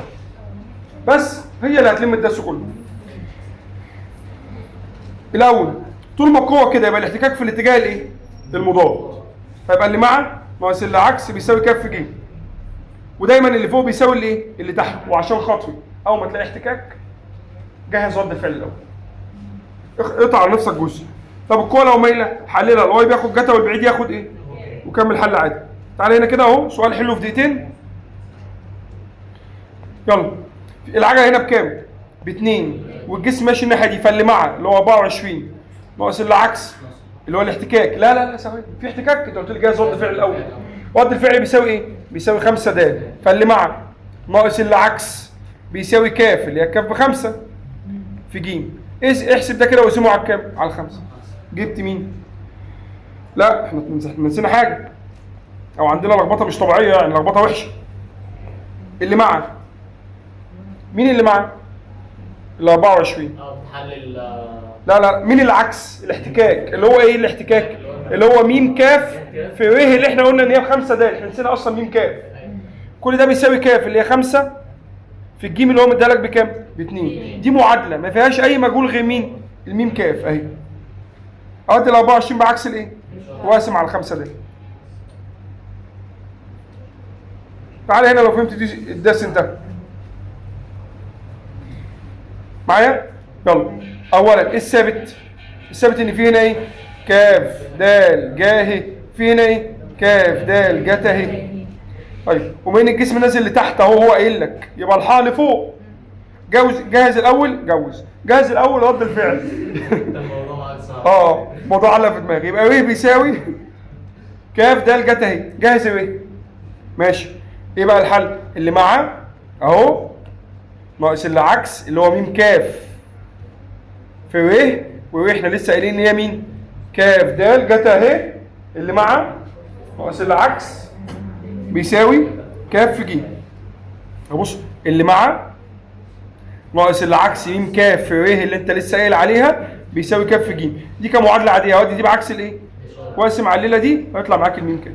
بس هي اللي هتلم الدرس كله. الاول طول ما القوة كده يبقى الاحتكاك في الاتجاه الايه؟ المضاد. فيبقى اللي مع ناقص اللي عكس بيساوي كاف ج، ودايما اللي فوق بيساوي اللي ايه؟ اللي تحت. وعشان خاطري اول ما تلاقي احتكاك جهز رد الفعل الاول، اقطع على نفسك جزء. طب القوة لو مايلة حللها، ال y بياخد جتا والبعيد ياخد ايه؟ وكمل حل عادي. تعالى هنا كده اهو، سؤال حله في دقيقتين. يلا العجلة هنا بكام؟ ب2، والجسم ماشي الناحية دي، فاللي مع اللي هو 24 ناقص اللي عكس اللي هو الاحتكاك. لا لا لا ثواني، في احتكاك، انت قلت لي جاهز رد فعل الاول. رد الفعل بيساوي ايه؟ بيساوي 5 د، فاللي مع ناقص اللي عكس بيساوي كاف اللي هي كاف ب5 في ج. احسب ده كده واقسمه على كام؟ على 5. جبت مين؟ لا احنا نسينا حاجة، او عندنا لخبطة مش طبيعية، يعني لخبطة وحشة. اللي مع مين؟ اللي مع ال 24. بتحلل. لا لا، مين العكس؟ الاحتكاك اللي هو ايه الاحتكاك؟ اللي هو ميم كاف في ر اللي احنا قلنا ان هي ب5 د، احنا نسينا اصلا ميم كاف. كل ده بيساوي كاف اللي هي 5 في الجيم اللي هو مديها لك بكام؟ ب2. دي معادلة ما فيهاش اي مجهول غير مين؟ الميم كاف اهي. ادي ال 24 بعكس الايه؟ واقسم على 5 د. تعالى هنا لو فهمت دي الدرس انتهى. معايا؟ يلا اولا ايه الثابت؟ الثابت ان في هنا ايه؟ كاف د جا ه، في هنا ايه؟ كاف د جتا ه. طيب وبين الجسم نازل لتحت اهو، هو قايل لك يبقى الحاء لفوق. جوز، جهز الاول، جوز، جهز الاول رد الفعل. الموضوع معاك صعب. الموضوع علق في دماغي. يبقى ر بيساوي كاف د جتا ه، جهز ر. ماشي. ايه بقى الحل؟ اللي مع اهو ناقص اللي عكس اللي هو ميم كاف في ر، ور احنا لسه قايلين ان هي مين؟ كاف د جتا ه، اللي مع ناقص اللي عكس بيساوي كاف في ج. بص اللي مع ناقص اللي عكس ميم كاف في ر اللي انت لسه قايل عليها بيساوي كاف في ج. دي كمعادله عادية، اهو دي بعكس الايه؟ واقسم على الليلة دي هيطلع معاك الميم كاف.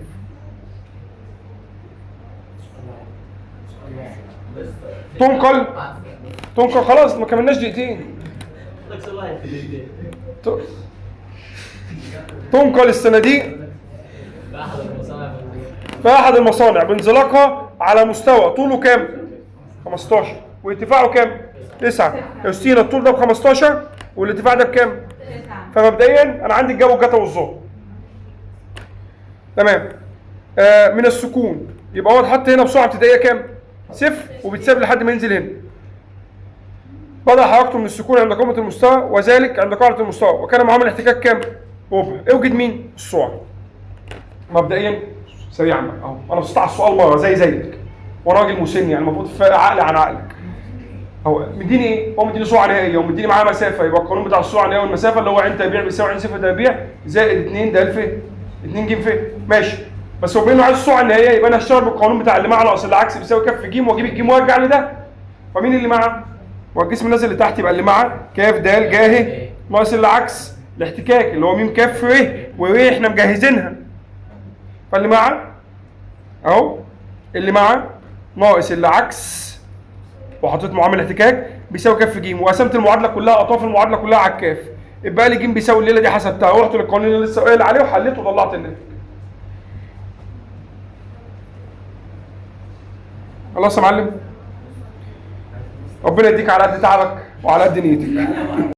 تنقل تنقل، خلاص ما كملناش دقيقتين. تنقل الصناديق في احد المصانع بانزلاقها على مستوى طوله كام؟ 15 وارتفاعه كام؟ 9. يا الطول ده ب 15 والارتفاع ده بكام؟ 9. فمبدئيا انا عندي الجا والجتا والظا. تمام. من السكون يبقى هو اتحط هنا بسرعة ابتدائية كام؟ 0، وبيتساب لحد ما ينزل هنا. بدأ حركته من السكون عند قمة المستوى وذلك عند قاعدة المستوى، وكان معامل الاحتكاك كام؟ ربع. اوجد مين؟ السرعة. مبدئيا سريعا بقى اهو، انا بصيت على السؤال مرة زي زيك، وانا راجل مسن يعني المفروض فارق عقلي عن عقلك. هو مديني ايه؟ هو مديني سرعة نهائية ومديني معاه مسافة، يبقى القانون بتاع السرعة النهائية والمسافة اللي هو عين تربيع بيساوي عين صفر تربيع زائد 2 د ف 2 ج ف. ماشي، بس هو بما انه عايز السرعة النهائية يبقى انا هشتغل بالقانون بتاع اللي مع ناقص اللي عكس بيساوي كاف ج، واجيب الج وارجع لده. فمين اللي مع؟ والجسم نازل لتحت يبقى اللي مع كاف د ج ه ناقص اللي عكس الاحتكاك اللي هو م كاف ر، ور احنا مجهزينها. فاللي مع اهو، اللي مع ناقص اللي عكس وحطيت معامل احتكاك بيساوي كاف ج، وقسمت المعادلة كلها، اطراف المعادلة كلها على الكاف، يبقى لي ج بيساوي الليلة دي حسبتها، ورحت للقانون اللي لسه قايل عليه وحليته وطلعت الناتج. خلاص يا معلم، ربنا يديك على قد تعبك وعلى قد نيتك.